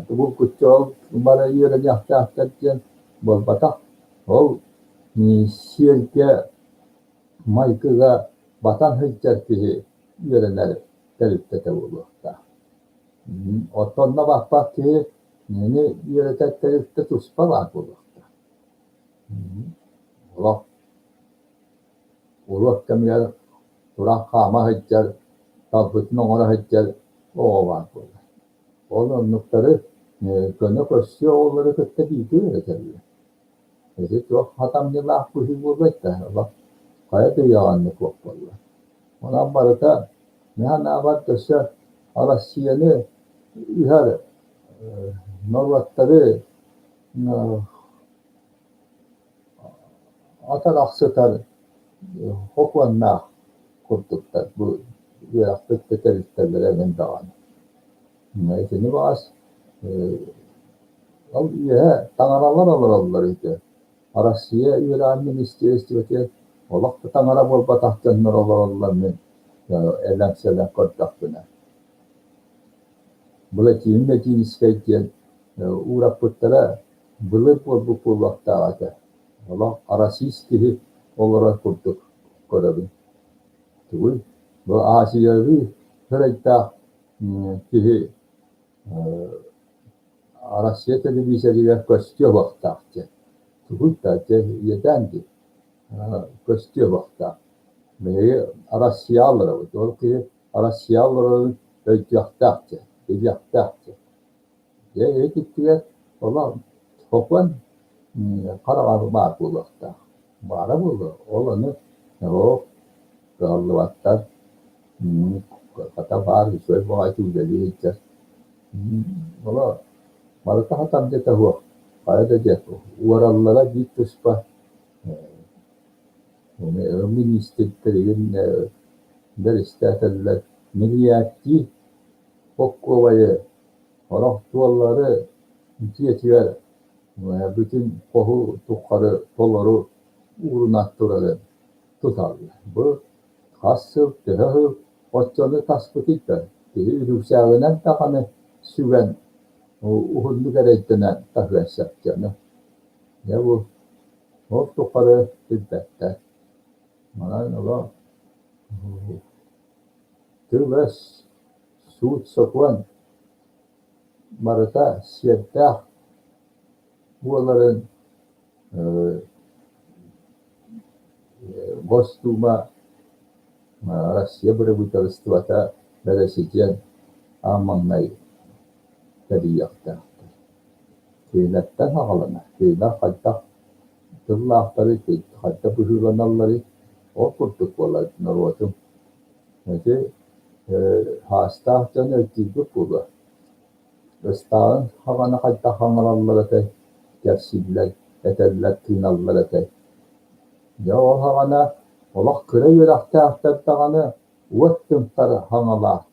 Булгуччу ол бары үөрэниэхтээхтэр диэн буолбатах. Ол сиэргэ майгыга батан сылдьар киһи үөрэнэр тэрилтэтэ буолуохтаах. Оттон онно баппат киһи кинини үөрэтэр тэрилтэ туспа баар буолуохтаах. Олох уруок кэмигэр туран хаама сылдьар, талбытын оҥоро сылдьар оҕо баар буолар. Ол оннуктары көнө көрсүө оҕолору кытта бииргэ үөрэтэллэр. Ити туох хатамньылаах быһыы буолуой да, олох хайа да үйэҕэ оннук суох буолла. Онон барыта мин санаабар өссө Россияны ыһар норуоттары атарахсытар хокуоннаах курдуктар бу үөрэхпит да тэрилтэлэрэ эҥин даҕаны. Итини баҕас ол үөһэ таҥаралар олороллор ити. Россия үөрэҕин министиэристибэтигэр олох да таҥара буолбатах дьоннор олороллор мин элэҥ-сэлэҥ көрдөхпүнэ. Владимир Мединскэй диэн уураппыттара былыр буолбут буолуохтаах этэ. Олох расист киһи олорор курдук көрөбүн. Тугуй, бу Азиялыы сырайдаах киһи Россия телевизорыгар көстүө уохтаах диэн. Тугуй да, дьэ иэдээн дии. Көстүө уохтаах. Биһиги Россия олоробут. Ол киһи Россия олорорун өйдүөхтээх диэн, билиэхтээх диэн. Дьэ ититтигэр олох сокуон хараҕар баар буолуохтаах. Баара буолуо, ол ону оо кыһаллыбаттар, хата баар үчүгэй баҕайытык үлэлии сылдьар. Оло барыта хатамдьыта суох, хайа да диэх уораллара биир туспа миниистирдэригин бэрэстээтэллэр миллиардии боккуобайы Сорох суоллары дьиэтигэр бүтүн хоһу тухары толору уурунан турарын туталлар. Бу хас сыл, төһө сыл оччону таспытый да, киһи үрүксээҕинэн даҕаны сүгэн уһуннук эрэйдэнэн таһыан сөп дьону. Дьэ бу ол тухары билбэттэр. Манан олох тыл-өс суут-сокуон барыта сиэрдээх буоларын Госдума, Россия бырабыыталыстыбата бэрэсидьиэн аан маҥнай тэрийиэхтээхтэр. Кинилэртэн саҕаланар. Кинилэр хайдах тыллаахтарый, хайдах быһыыланалларый, ол курдук буолар норуотум. Ити саастаах дьон өйдүүрбүт буолуо. Ыстаалын хаҕаны хайдах хаҥыраллар этэй, кэпсииллэр, этэллэр, тыыналлар этэй. Дьэ ол саҕана олох кыра үөрэхтээхтэр даҕаны уот тымтар хаҥалаах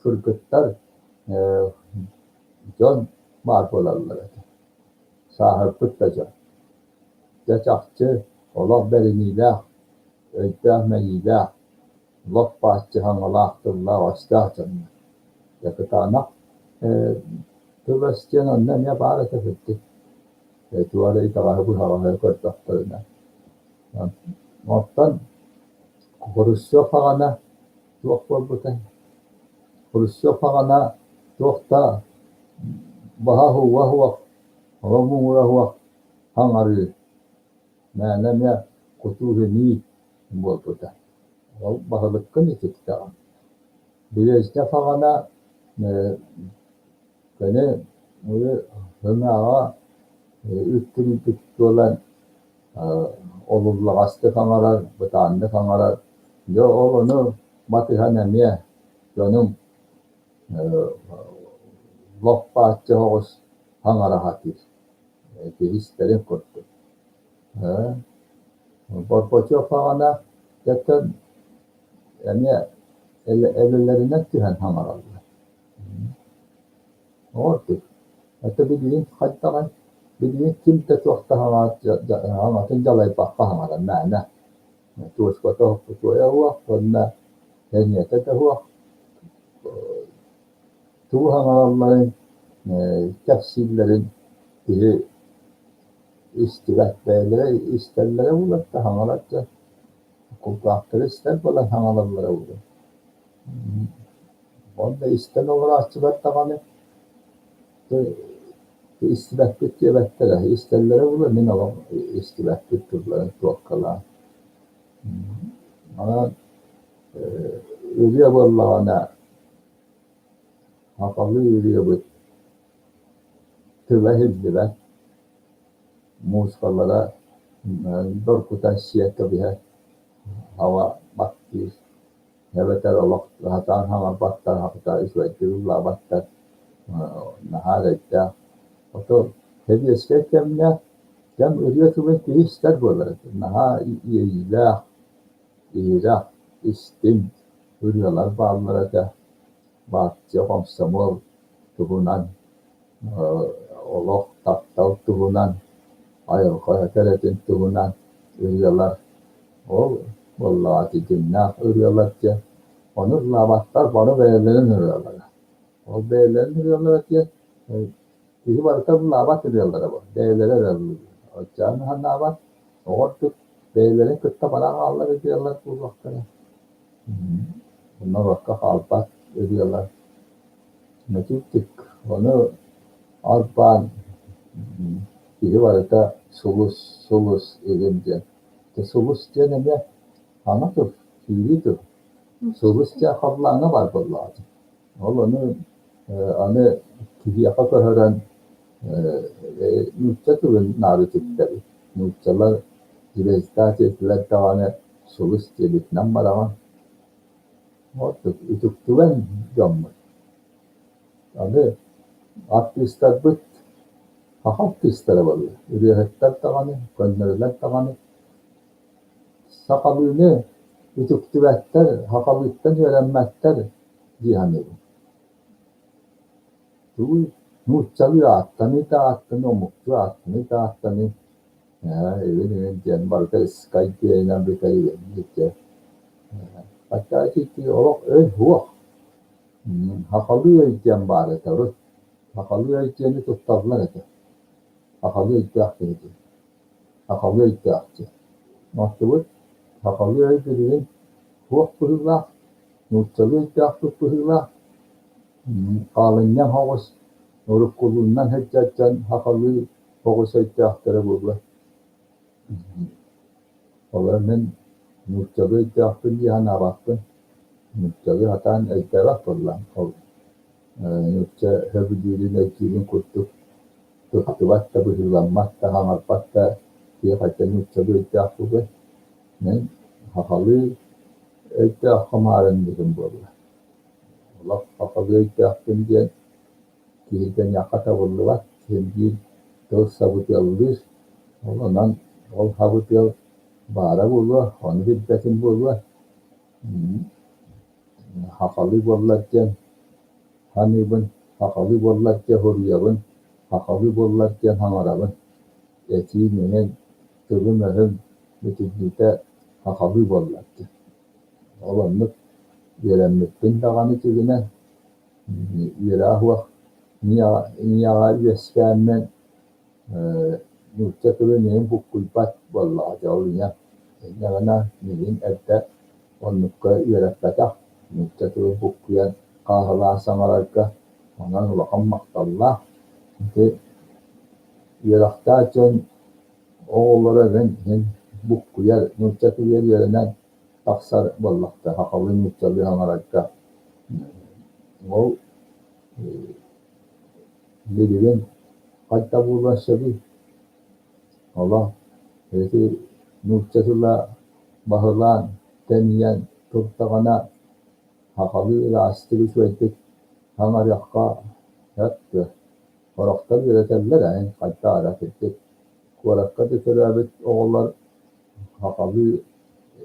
кыргыттар дьон баар буолаллар этэ. Сааһырбыт да дьон. Дьэ чахчы олох бэриниилээх, өйдөөх-мэйиилээх лоп-бааччы саҥалаах тыллаах-өстөөх дьоннор. Дьэ кытаанах тыл-өс диэн онно эмиэ баар этэ кырдьык. Туох эрэ итэҕэһи-быһаҕаһы көрдөхтөрүнэ. Оттон Хрущев аҕана туох буолбутай? Хрущев аҕана туох да баһа-һууга суох, оҕо-муҥура суох хаҥарыы, мээнэ эмиэ кутуу-симии буолбута. Ол баһылыккын ититтэҕим. Брежнев аҕана кини һыҥааҕа үттүрүйбүт буолан олуллаҕастык аҥарар, бытааннык аҥарар. Дьэ ол ону батыһан эмиэ дьонум лоп-бааччы соҕус аҥара сатыыр. Киһи истэрин курдук. Горбачев аҕана дьэттэн эмиэ элэлэринэн түһэн саҥараллар. Ордук. Это билигин хайдаҕый? Билигин ким да туох да саҥатын дьалайбакка саҥарар мээнэ. Туочуката уһукпутуойа суох уонна эниэтэ да суох. Тугу саҥаралларын, кэпсииллэрин киһи Истибэт бэйэлэрэ истэллэрэ буолар да хаҥалар да кулгаахтара истэр буолан хаҥалаллара буолуо. Уонна истэн олорооччулар даҕаны истибэппит диэбэттэрэ, истэллэрэ буолуо, мин олох истибэппит тылларын туоккалаан. Онон ырыа буоллаҕына сахалыы ырыабыт тыла иһиллибэт, муусукалара доргутан сиэн кэбиһэр, хаба баттыыр эбэтэр олох сатаан хаҥарбаттар, үчүгэйдик ыллаабаттар, наһаа эрэйдээх. Ото сэбиэскэй кэмҥэ кэм ырыа тылын киһи истэр буолар этэ, наһаа иэйиилээх, иһирэх, истиҥ ырыалар бааллар этэ. Партия, хомсомуол туһунан, олох, таптал туһунан, айылҕа кэрэтин туһунан ырыалар. Ол буоллаҕа дьиҥнээх ырыалар диэн. Ону ыллаабаттар бары бэйэлэрин ырыалара. Ол бэйэлэрин ырыалара диэн киһи барыта ыллаабат ырыалара буолар, бэйэлэрэ эрэ ыллыыллар. Оччоҕо санаабат, оҕо ордук бэйэлэрин кытта бара хааллар ырыалар буолуохтара. Норуокка хаалбат ырыалар. Мөтүүктүк ону арбаан киһи барыта сулус, сулус игин диэн. Сулус диэн эмиэ аны тыл, киирии тыл. Сулус диэн халлааҥҥа баар буоллаҕа дии. Ол ону аны киһиэхэ көһөрөн нуучча тылын наары үтүктэбит. Нууччалар звезда диэтилэр даҕаны сулус диэбитинэн бараҕын. Ордук үтүктүгэн дьоммут. Аны артыыстарбыт саха артыыстара буолла. Ырыаһыттар даҕаны, көннөрүлэр даҕаны сахалыыны үтүктүбэттэр, сахалыыттан үөрэммэттэр дии саныыбын. Тугуй нууччалыы ааттаныы да ааттаныы, омуктуу ааттаныы да ааттаныы Ээ, диэн барыта скай диэнинэн бүтэр диэн. Хотя ити олох өй суох. Сахалыы өй диэн баар этэ урут. Сахалыы өй диэни тутталлар этэ. Сахалыы өйдөөх киһи диэн. Сахалыы өйдөөх диэн. Оттубут сахалыы өй билигин суох быһыылаах, нууччалыы өйдөөхпүт быһыылаах. Хаалынньаҥ соҕус уруккулуунан сылдьар дьон сахалыы оҕус өйдөөхтөрө буолуо. Олор мин нууччалыы өйдөөхпүн дии санаабаппын. Нууччалыы сатаан өйдөөбөт буоллаҕым. Ол нуучча сөбүлүүрүн, өйдүүрүн курдук туттубат да, быһыыламмат да, хаҥарбат да киһи хайдах нууччалыы өйдөөх буолуой? Мин сахалыы өйдөөххө маарынныырым буолла. Олох сахалыы өйдөөхпүн диэн киһиргэниэххэ табыллыбат, син биир тыл сабыдыаллыыр, ол онон ол сабыдыал баара буолуо, ону билбэтим буолуо, сахалыы буоллар диэн саныыбын, сахалыы буоллар диэн суруйабын, сахалыы буоллар диэн саҥарабын, этиим иҥин, тылым-өһүм бүтүннүүтэ сахалыы буоллар диэн. Ол оннук үөрэммиппин даҕаны дьиҥинэн Үөрэх суох ийэҕэ үөскээммин нуучча тылын иһин буккуйбат буоллаҕа дьэ ол ийэм. Инньэ гынан миигин эрдэ оннукка үөрэппэтэх, нуучча тылын буккуйан хааһылаан саҥарарга онон улахан махталлаах. Ити үөрэхтээх дьон оҕолоро мин иһин буккуйар, нуучча тылыгар үөрэнэн тахсар буоллахтара сахалыы нууччалыы саҥарарга. Ол билигин хайдах буолуон сөбүй? Олох ити нуучча тыла баһылаан, тэнийэн турдаҕына сахалыы ыраастык үчүгэйдик саҥарыахха сөп дуо? Сорохтор үөрэтэллэр ээ, хайдах эрэ кырдьык куоракка да төрөөбүт оҕолор сахалыы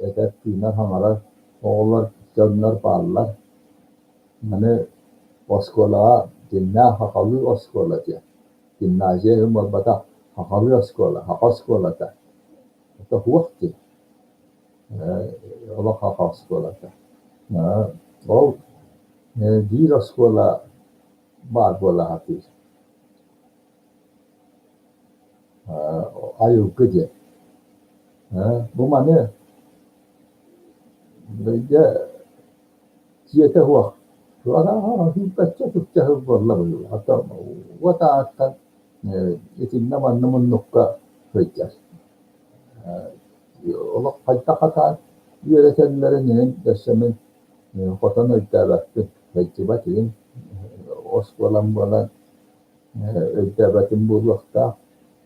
этэр-тыынар, саҥарар оҕолор, дьоннор бааллар. Аны оскуолаҕа дьиҥнээх сахалыы оскуола диэн, гимназия иһин буолбатах, сахалыы оскуола, саха оскуолата. Это суох дии, олох саха оскуолата. Ол биир оскуола баар буола сатыыр. Айылгы диэн. Бу маны дьэ дьиэтэ суох сүүрбэччэ отучча сыл буолла быһыылаах. Уот ааттан итиннэ манна муннукка сылдьар. Олох хайдах хатаан үөрэтэллэрин иһин өссө мин хотон өйдөөбөппүн, сылдьыбат иһин оскуолам буолан өйдөөбөтүм буолуохтаах.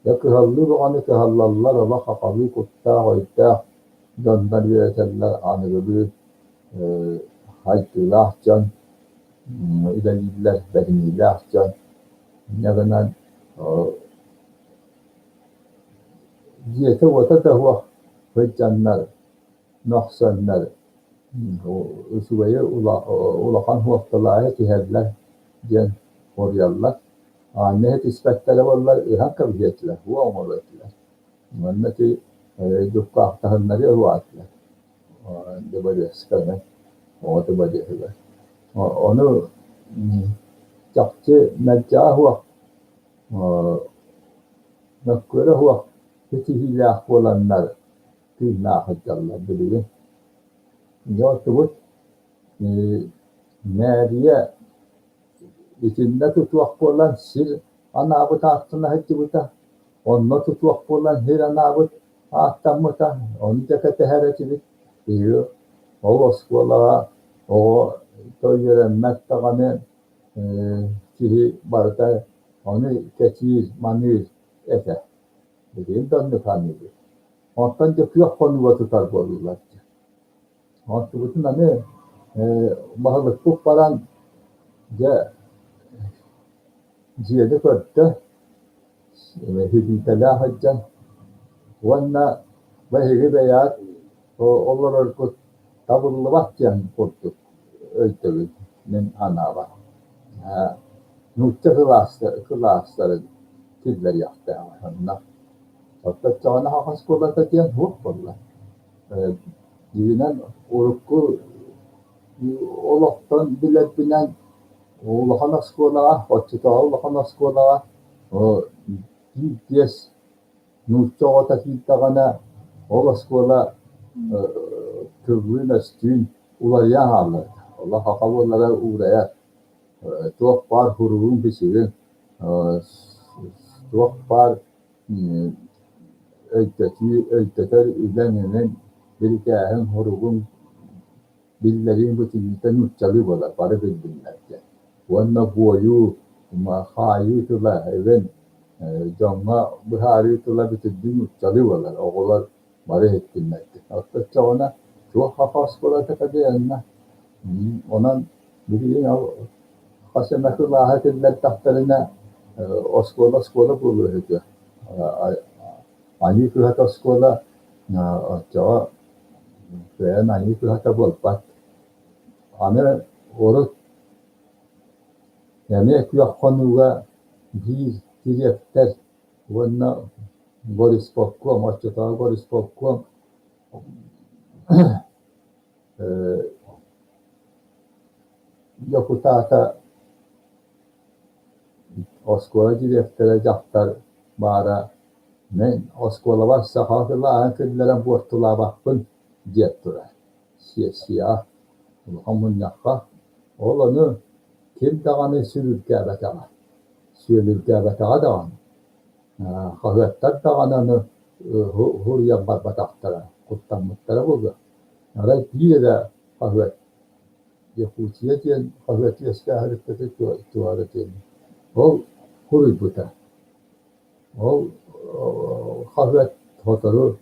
Дьэ кыһаллыы бөҕөнү кыһаллаллар, олох сахалыы куттаах, өйдөөх дьоннор үөрэтэллэр, аныгылыы хайдыылаах дьон үлэлииллэр, бэриниилээх дьон. Инньэ гынан дьиэтэ-уота да суох сылдьаннар, мөхсөннөр үчүгэйи улахан суолталааҕы тиһэллэр диэн хоруйаллар. Аанньа иһитиспэттэрэ буоллар ыһан кэбиһиэ этилэр, уо оҥоруо этилэр. Манна ити дьуккаахтаһыннарыа уһуо этилэр дыбарыасканы, оҕо дыбарыаһыгар. Ону чахчы мэлдьэҕэ суох, мөккүөрэ суох ситиһиилээх буоланнар тыыннаах сылдьаллар билигин. Дьэ оттубут мээрийэ итиннэ тутуох буолан сир анаабыт ааттана сылдьыбыта, онно тутуох буолан сир анаабыт ааттаммыта, ону да кэтэһэр этибит. Биһиги ол оскуолаҕа оҕо үөрэммэт даҕаны киһи барыта ону кэтиир, маныыр этэ. Билигин да оннук саныыбын. Онтон дьэ күөх хонууга тутар буоллулар дии. Онтубутун аны баһылыкпыт баран дьэ дьиэни көрдө, үһүтэлээх сылдьан уонна биһиги бэйэҕит олороргут табыллыбат диэн курдук өйдөбүл мин санаабар. Нуучча кылаастарын киллэриэхтээх онно. Оттон оччоҕуна саха оскуолата диэн суох буолла. Дьиҥинэн урукку олохтон билэрбинэн улахан оскуолаҕа, оччотооҕу улахан оскуолаҕа биир биэс нуучча оҕото киирдэҕинэ ол оскуола тыллыын-өстүүн уларыйан хаалар. Олох саха буолара уурайар. Туох баар хуругун-бичигин, туох баар өйдөтүү, өйдөтөр үлэҥ-эҥин, бирикээһиҥ, хоругуҥ биллэрииҥ бутуйуута нууччалыы буолар, бары биллиннэр диэн. Уонна буойуу, хаайыы тыла эбэн дьоҥҥо быһаарыы тыла бүтүннүү нууччалыы буолар, оҕолор бары иһиттиннэр диэн. Оччоҕуна туох саха оскуолата кэлиэ онно? Онон билигин ол хас эмэ кылааһы киллэрдэхтэринэ оскуола оскуола буолуо үһү Айыы кыһата оскуола оччоҕо кыайан айыы кыһата буолбат. Аны урут эмиэ күөх хонууга биир дириэктэр уонна горисполком, оччотооҕу горисполком дьокутаата оскуола дириэктэрэ дьахтар баара мин оскуолабар саха кылааһын киллэрэн буортулаабаппын диэн турар сессияҕа улахан мунньахха ол ону ким даҕаны сүрүргээбэтэҕэ сүөлүргээбэтэҕэ даҕаны хаһыаттар даҕаны аны суруйан барбатахтара куттаммыттара буолуо арай биир эрэ хаһыат Якутия диэн хаһыат үөскээһириттэтэ туора диэн ол суруйбута. Ол хаһыат сотору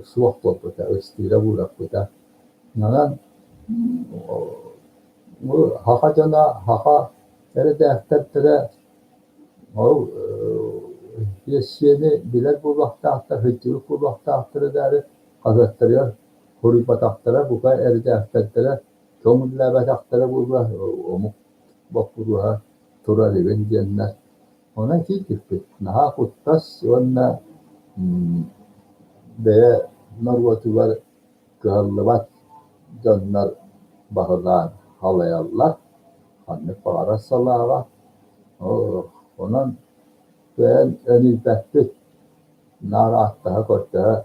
суох буолбута, ыстыыра буураппыта. Онон бу саха дьоно, саха эрэдээктэрдэрэ ол сиэссийэни билэр буолуохтаахтар, сылдьыбыт буолуохтаахтар эрээри хаһыаттарыгар Суруйбатахтара, бука эрэдээктэрдэрэ көҥүллээбэтэхтэрэ буолуо, омук боппуруоһа турар игин диэннэр. Онон киирбиппит. Наһаа куттас уонна бэйэ норуотугар кыһаллыбат дьоннор баһылаан халайаллар, ханнык баҕарар салааҕа. Онон кыайан өнүйбэппит. Наар ааттаһа-көрдөһө,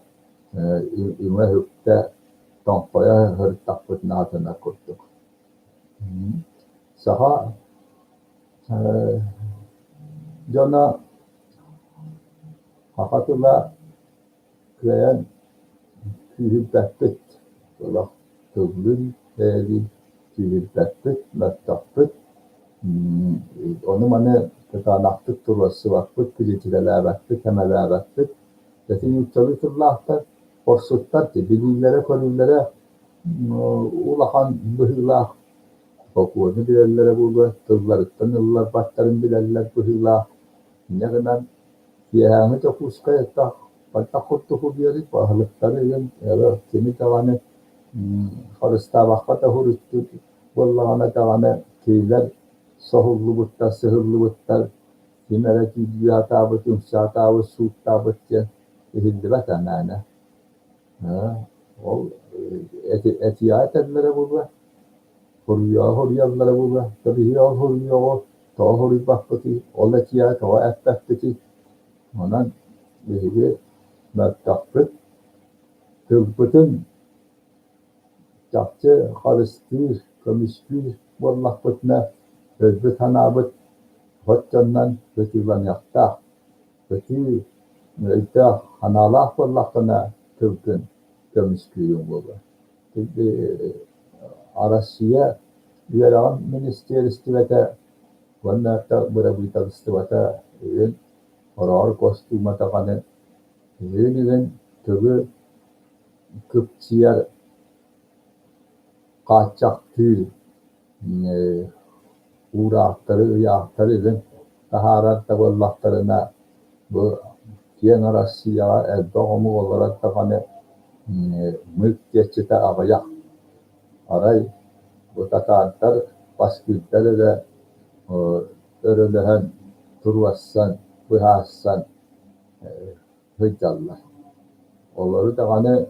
үҥэ-үктэ, тоҥхойо сырыттахпытына сатанар курдук. Саха дьоно саха тыла кыайан күүһүрбэппит, олох тыллыын бэйэлиин күүһүрбэппит, мөлтөхпүт, ону-маны кытаанахтык туруорсубаппыт, кириитикэлээбэппит, сэмэлээбэппит. Ити нууччалыы тыллаахтар хорсуттар билиилэрэ-көрүүлэрэ улахан быһыылаах, бокуону билэллэрэ буолуо, тылларыттан ылларбаттарын билэллэр быһыылаах. Инньэ гынан киэһээҥҥи Дьокуускай хайдах курдук убуйарый, баһылыктары ыйан, кими даҕаны харыстаабакка да уһуруттуур буоллаҕына даҕаны кинилэр соһуллубуттар, сыһыллыбыттар, ким эрэ түүллүү сатаабыт, үҥсэ сатаабыт, сууттаабыт диэн иһиллибэт ээ мээнэ. Ол этиэҕэ этэллэрэ буолуо, хоруйуоҕа хоруйаллара буолуо, биһиги ол хоруйуоҕу тоҕо хоруйбаппытый, ол этиэҕэ тоҕо эппэппитий? Онон биһиги мөлтөхпүт, тылбытын чахчы харыстыыр, көмүскүүр буоллахпытына, өйбүт-санаабыт соччоннон ытыыланыахтаах. Ытыы өйдөөх, санаалаах буоллаххына тылгын көмүскүүрүҥ буолуо. Арассыыйа үөрэҕин министиэристибэтэ уонна бырабыыталыстыбата үһүн хороҕор костуума даҕаны үһүн-үһүн тылы кыпчыйар, хааччахтыыр уураахтары, ыйаахтары илин таһаарар да буоллахтарына, бу киэҥ Арассыыйаҕа элбэх омук олорор даҕаны мыык диэччитэ аҕыйах. Арай бу татаардар, баскыырдар эрэ өрөлөһөн, туруорсан, быһаарсан сылдьаллар. Олору даҕаны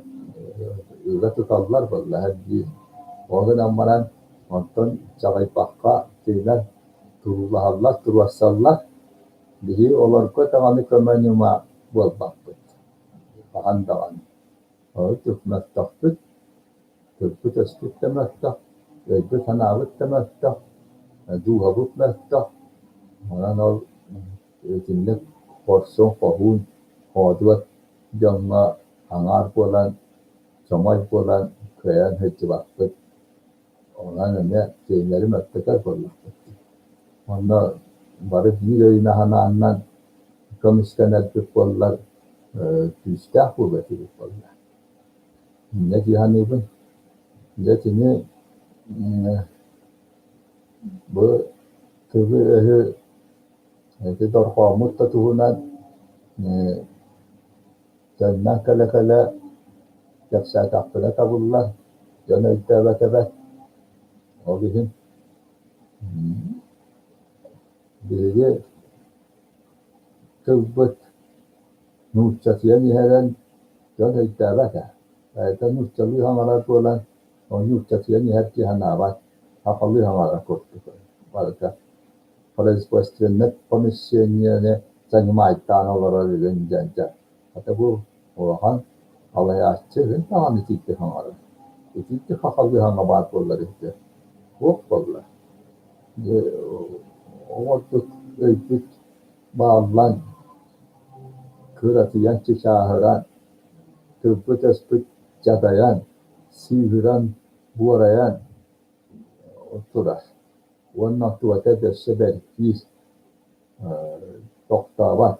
ыга туталлар буоллаҕа дии. Ол гынан баран онтон чаҕыйбакка кинилэр туруулаһаллар, туруорсаллар. Биһиги олорго даҕаны көмө-ньыма буолбаппыт. Хаһан даҕаны. Ол мөлтөхпүт, тылбыт-өспүт да мөлтөх, өйбүт-санаабыт да мөлтөх, дууһабыт мөлтөх. Онон ол итинник хорсун, хоһуун, хоодуот дьоҥҥо аҥаар буолан, чомой буолан кыайан сылдьыбаппыт. Онон эмиэ кинилэри мөлтөтөр буоллахпыт дии. Онно бары биир өйүнэн-санаанан көмүскэнэрбит буоллар, күүстээх буолуо этибит буолла. Инньэ дии саныыбын. Дьэ итини бу тылы-өһү ити дорҕооммут да туһунан төннөн кэлэ-кэлэ кэпсээтэхпинэ табыллар, дьон өйдөөбөт эбээт. Ол иһин биһиги тылбыт нууччатыйан иһэрин дьон өйдөөбөт ээ. Бэйэтэ нууччалыы саҥарар буолан, ол нууччатыйан иһэр киһи санаабат, сахалыы саҥарар курдук барыта. Производственнай помещениены занимайтаан олорор үһүн диэн дьэ хата бу улахан салайааччы үһүн даҕаны итиитик саҥарар. Итиитик сахалыы саҥа баар буоллар үһү туох буолла? Дьэ оҕордук өйбүт бааллан, кыратыйан чычааһыран, тылбыт-өспүт дьадайан, сыыһыран, буорайан турар уонна туота өссө бэркиир, тохтообот.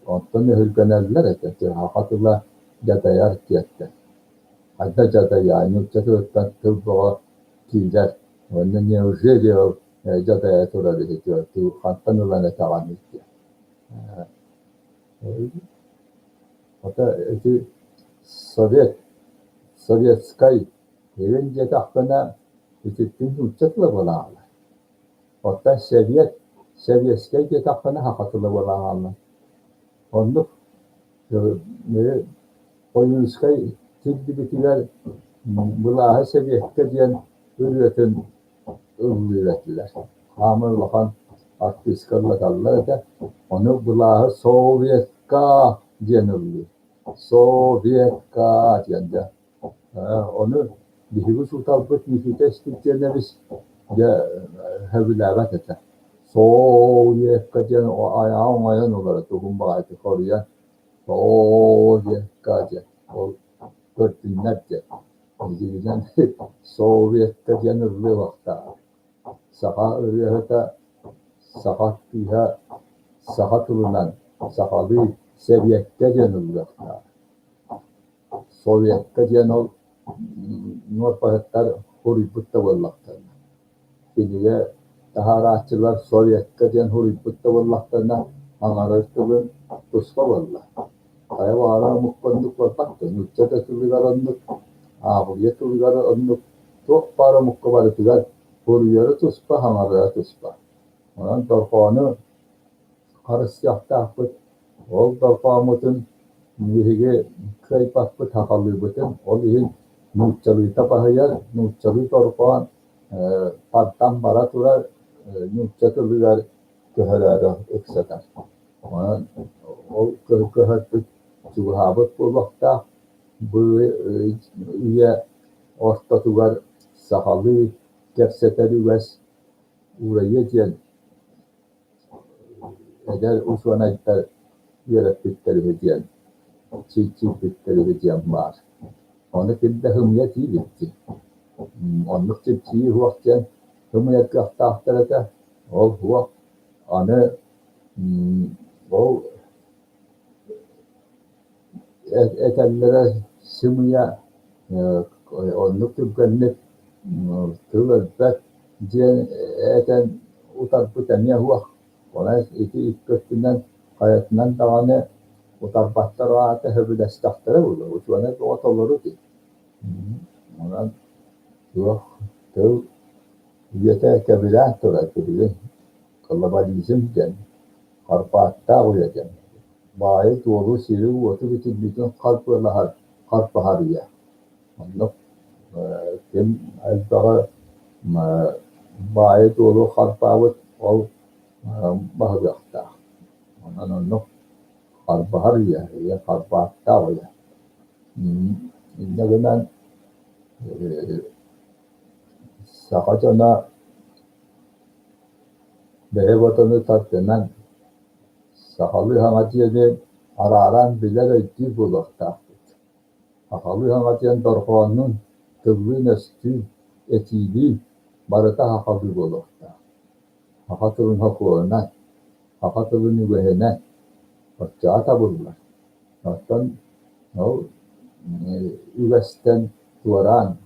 Онтон өһүргэнэллэр этэ, саха тыла дьадайар диэттэр. Хайда дьадайаа, нуучча тылыттан тыл бөҕө киирэр уонна неужели ол дьадайа турар үһү хантан ылан этэҕиний диэн. Хата ити совет, советскай Илин диэтэхпинэ, ититтин нуучча тыла буолааҕылар. Оттон сэбиэт, сэбиэскэй диэтэхпинэ саха тыла буолааҕаллар. Оннук Ойуунускай тиллибитигэр былааһы сэбиэккэ диэн ырыатын ыллыыр этилэр. Хаамай улахан артыыска ыллаталлар этэ. Ону былааһы Советка диэн ыллыыр. Советка диэн дьэ. Ону биһиги учууталбыт Никита Испирдиэнэбис дьэ сөбүлээбэт этэ. Советка диэн айаҕа оҥойон ылара тугун баҕайытык хоруйан Советка диэн ол көрдүннэр диэн. Дьиҥинэн Советка диэн ыллыахтаах. Саха ырыаһыта, саха кыыһа саха тылынан сахалыы сэбиэккэ диэн ыллыахтаах. Советка диэн ол нуорпаһыттар суруйбут да буоллахтарына, кинигэ таһаарааччылар Советка диэн суруйбут да буоллахтарына, аҥарар тылын туспа буолла. Хайа баҕарар омукка оннук буолбат дуо? Нуучча да тылыгар оннук, ааҕылыйа тылыгар оннук, туох баар омукка барытыгар суруйара туспа, саҥарара туспа. Онон дорҕоону харыстыахтаахпыт. Ол дорҕооммутун биһиги кыайбаппыт, сахалыыбытын. Ол иһин нууччалыыта баһыйар, нууччалыы дорҕоон тартан бара турар, нуучча тылыгар көһөрөөрү ыксатар. Онон ол көһөрбүт чугаһаабыт буолуохтаах. Бу үйэ ортотугар сахалыы кэпсэтэр үгэс уурайыа диэн эдэр учуонайдар үөрэппиттэр үһү диэн, чинчийбиттэр үһү диэн баар. Ону ким да ымыйа диибит дии. Оннук чинчийии суох диэн ымыйар кыахтаахтар этэ. Ол суох. Аны ол этэллэрэ сымыйа, оннук түргэнник тыл өлбөт диэн этэн утарбыт эмиэ суох. Онон ити икки өттүнэн хайатынан даҕаны утарбаттар аата сөбүлэстэхтэрэ буолуо, учуонай бөҕө толору дии. Онон туох тыл үйэтэ кэбилээн турар билигин глобализм диэн харбааттаах үйэ диэн баайы-дуолу, сири-уоту бүтүннүүтүн харбыалаһар харбаһар үйэ. Оннук ким элбэҕи баайы-дуолу харбаабыт ол баһылыахтаах. Онон оннук харбаһар үйэ, үйэ харбааттаах үйэ. Инньэ гынан саха дьоно бэйэ бодону тардынан сахалыы саҥа дьиэни арааран билэр өйдүүр буолуохтаахпыт. Сахалыы саҥа диэн дорҕооннуун, тыллыын-өстүүн, этиилиин барыта сахалыы буолуохтаах. Саха тылын сокуонунан, саха тылын үгэһинэн оччоҕо табыллар. Оттон ол үгэстэн туораан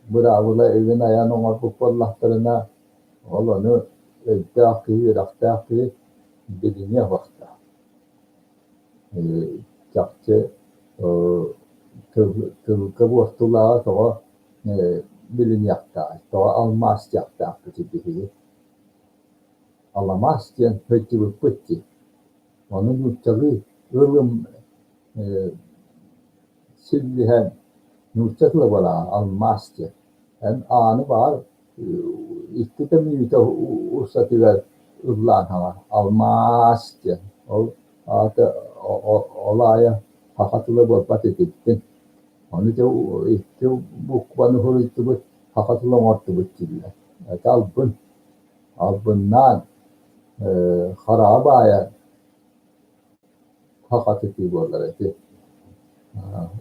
быраабыла игин айан оҥорбут буоллахтарына, ол ону өйдөөх киһи, үөрэхтээх киһи билиниэ суохтаах. Чахчы тылга буортулааҕы тоҕо билиниэхтээҕий, тоҕо алмаас диэхтээхпитий биһиги? Аламаас диэн сылдьыбыппыт дии. Ону нууччалыы ылым силлиһэн нуучча тыла буолаҕа алмаас диэн. Эн ааны баҕар икки да мүнүүтэ устатыгар ыллаан хаҥар алмаас диэн. Ол аата ол аайы саха тыла буолбат ититтин. Ону дьэ икки букваны суруйдубут, саха тыла оҥордубут дииллэр. Это албын. Албыннаан хараҕа баайан хахатытыы буолар ити.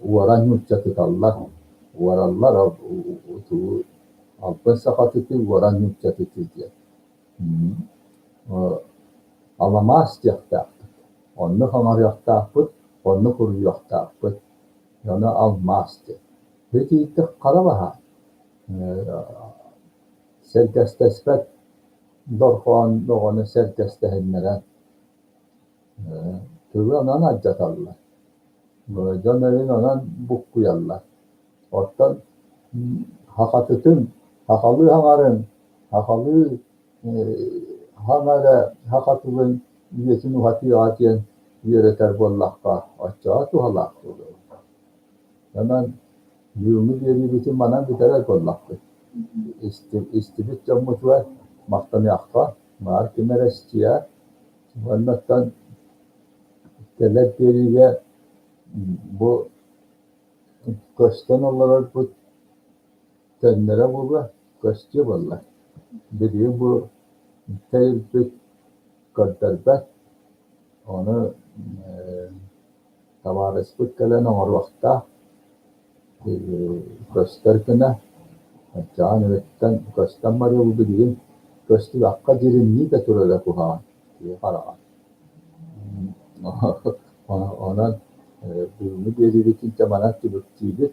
Уоран нууччатыталлар, уораллар албын сахатытыы, уоран нууччатытыы диэн. Аламаас диэхтээхпит, оннук оҥоруохтаахпыт, оннук уруйуохтаахпыт. Ону алмаас диэн. Итиитик хара баһаам. Сэргэстэспэт дорҕоон бөҕөнү сэргэстэһиннэрэн Тылы онон алдьаталлар, дьон өйүн онон буккуйаллар. Оттон сахатытын, сахалыы саҥарын, сахалыы саҥа эрэ саха тылын үйэтин уһатыаҕа диэн үөрэтэр буоллахха, оччоҕо туһалаах буолуо. Онон бүгүҥҥү биэриибитин манан бүтэрэр буоллахпыт. Истибит дьоммутугар махтаныахха, баар ким эрэ истиэ. Уонна оттон Кэлэр биэриигэ бу көстөн олорорбут төннөрө буолуо, көстүө буолла. Билигин бу тэрилбит көрдөрбөт, ону табаарыспыт кэлэн оҥоруохтаах, көстөр гына Аччаҕын өрүттэн көстөн барыа бу билигин көстүбэххэ дьиримнии да турара куһаҕан киһи хараҕа. Онон бүгүҥҥү биэриибитин дьэ манан түмүктүүбүт.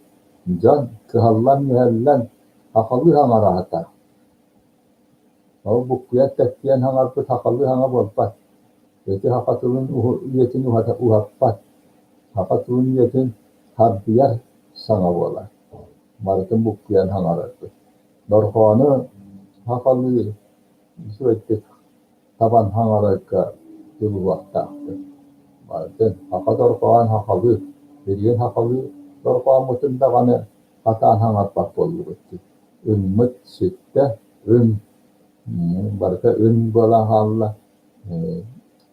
Дьон кыһаллан-мүһэллэн сахалыы саҥараата. Ол буккуйан тэттийэн саҥарбыт сахалыы саҥа буолбат. Ити саха тылын үйэтин уһаппат. Саха тылын үйэтин сарбыйар саҥа буолар. Барытын буккуйан саҥарарбыт. Дорҕоону сахалыы үчүгэйдик табан саҥарарга дьулуһуохтаахпыт. Барытын саха дорҕоон сахалыы, билигин сахалыы дорҕооммутун даҕаны хатаан саҥарбат буоллубут дии. Ыммыт сүттэ, ым барыта ын буолан хаалла.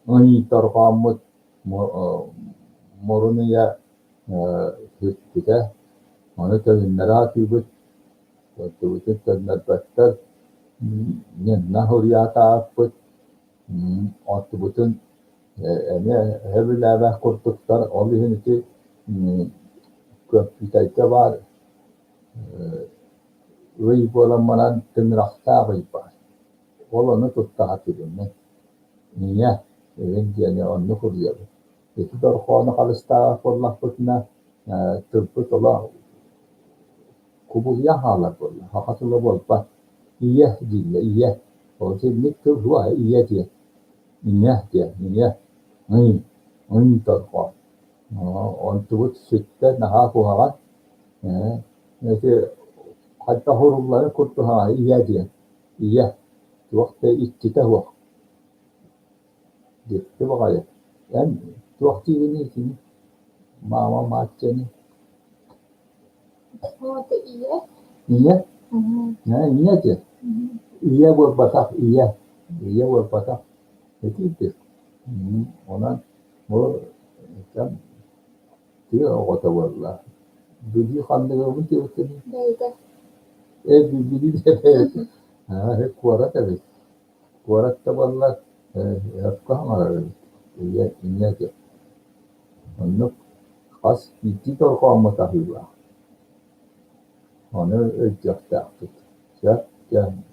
Ый дорҕооммут мурун ыйа сүппүтэ. Ону төнүннэрэ сатыыбыт. Онтубутун төннөрбөттөр. Ньынна суруйаатаабыппыт. Онтубутун эмиэ сөбүлээбэт курдуктар. Ол иһин ити көмпүүтэргэ баар ый буолан баран тыҥырахтаах ый баар. Ол ону тутта сатыыбын мин. Ийэ игин диэни оннук суруйабын. Ити дорҕоону харыстаабат буоллахпытына, тылбыт олох кубулуйан хаалар буолла. Саха тыла буолбат. Ийэ дииллэр, ийэ. Ол итинник тыл суох ийэ диэн. Ийэ диэн, ийэ. Ый, ый дорҕоон. Онтубут сүттэ, наһаа куһаҕан. Ити хайдах урулларын курдук ийэ диэн. Ийэ. Туох да иччитэ суох. Дьикти баҕайы. Эн туох диигиний итини? Маама Мааччаны? Это ийэ. Ийэ? Ийэ диэн. Ийэ буолбатах, ийэ. Ийэ буолбатах. Итиитик. Онон бу тыа оҕото буолла. Бүлүү ханныгыбын диэбиккиний? Бэйэтэ. Ээ, Бүлүү бэйэтэ. Аа, куорат эбит. Куорат да буоллар, өпкө саҥарар эбит, ийэ инньэ диэн. Оннук хас биирдии дорҕооммут аһыылаах. Ону өйдүөхтээхпит. Сөп диэн.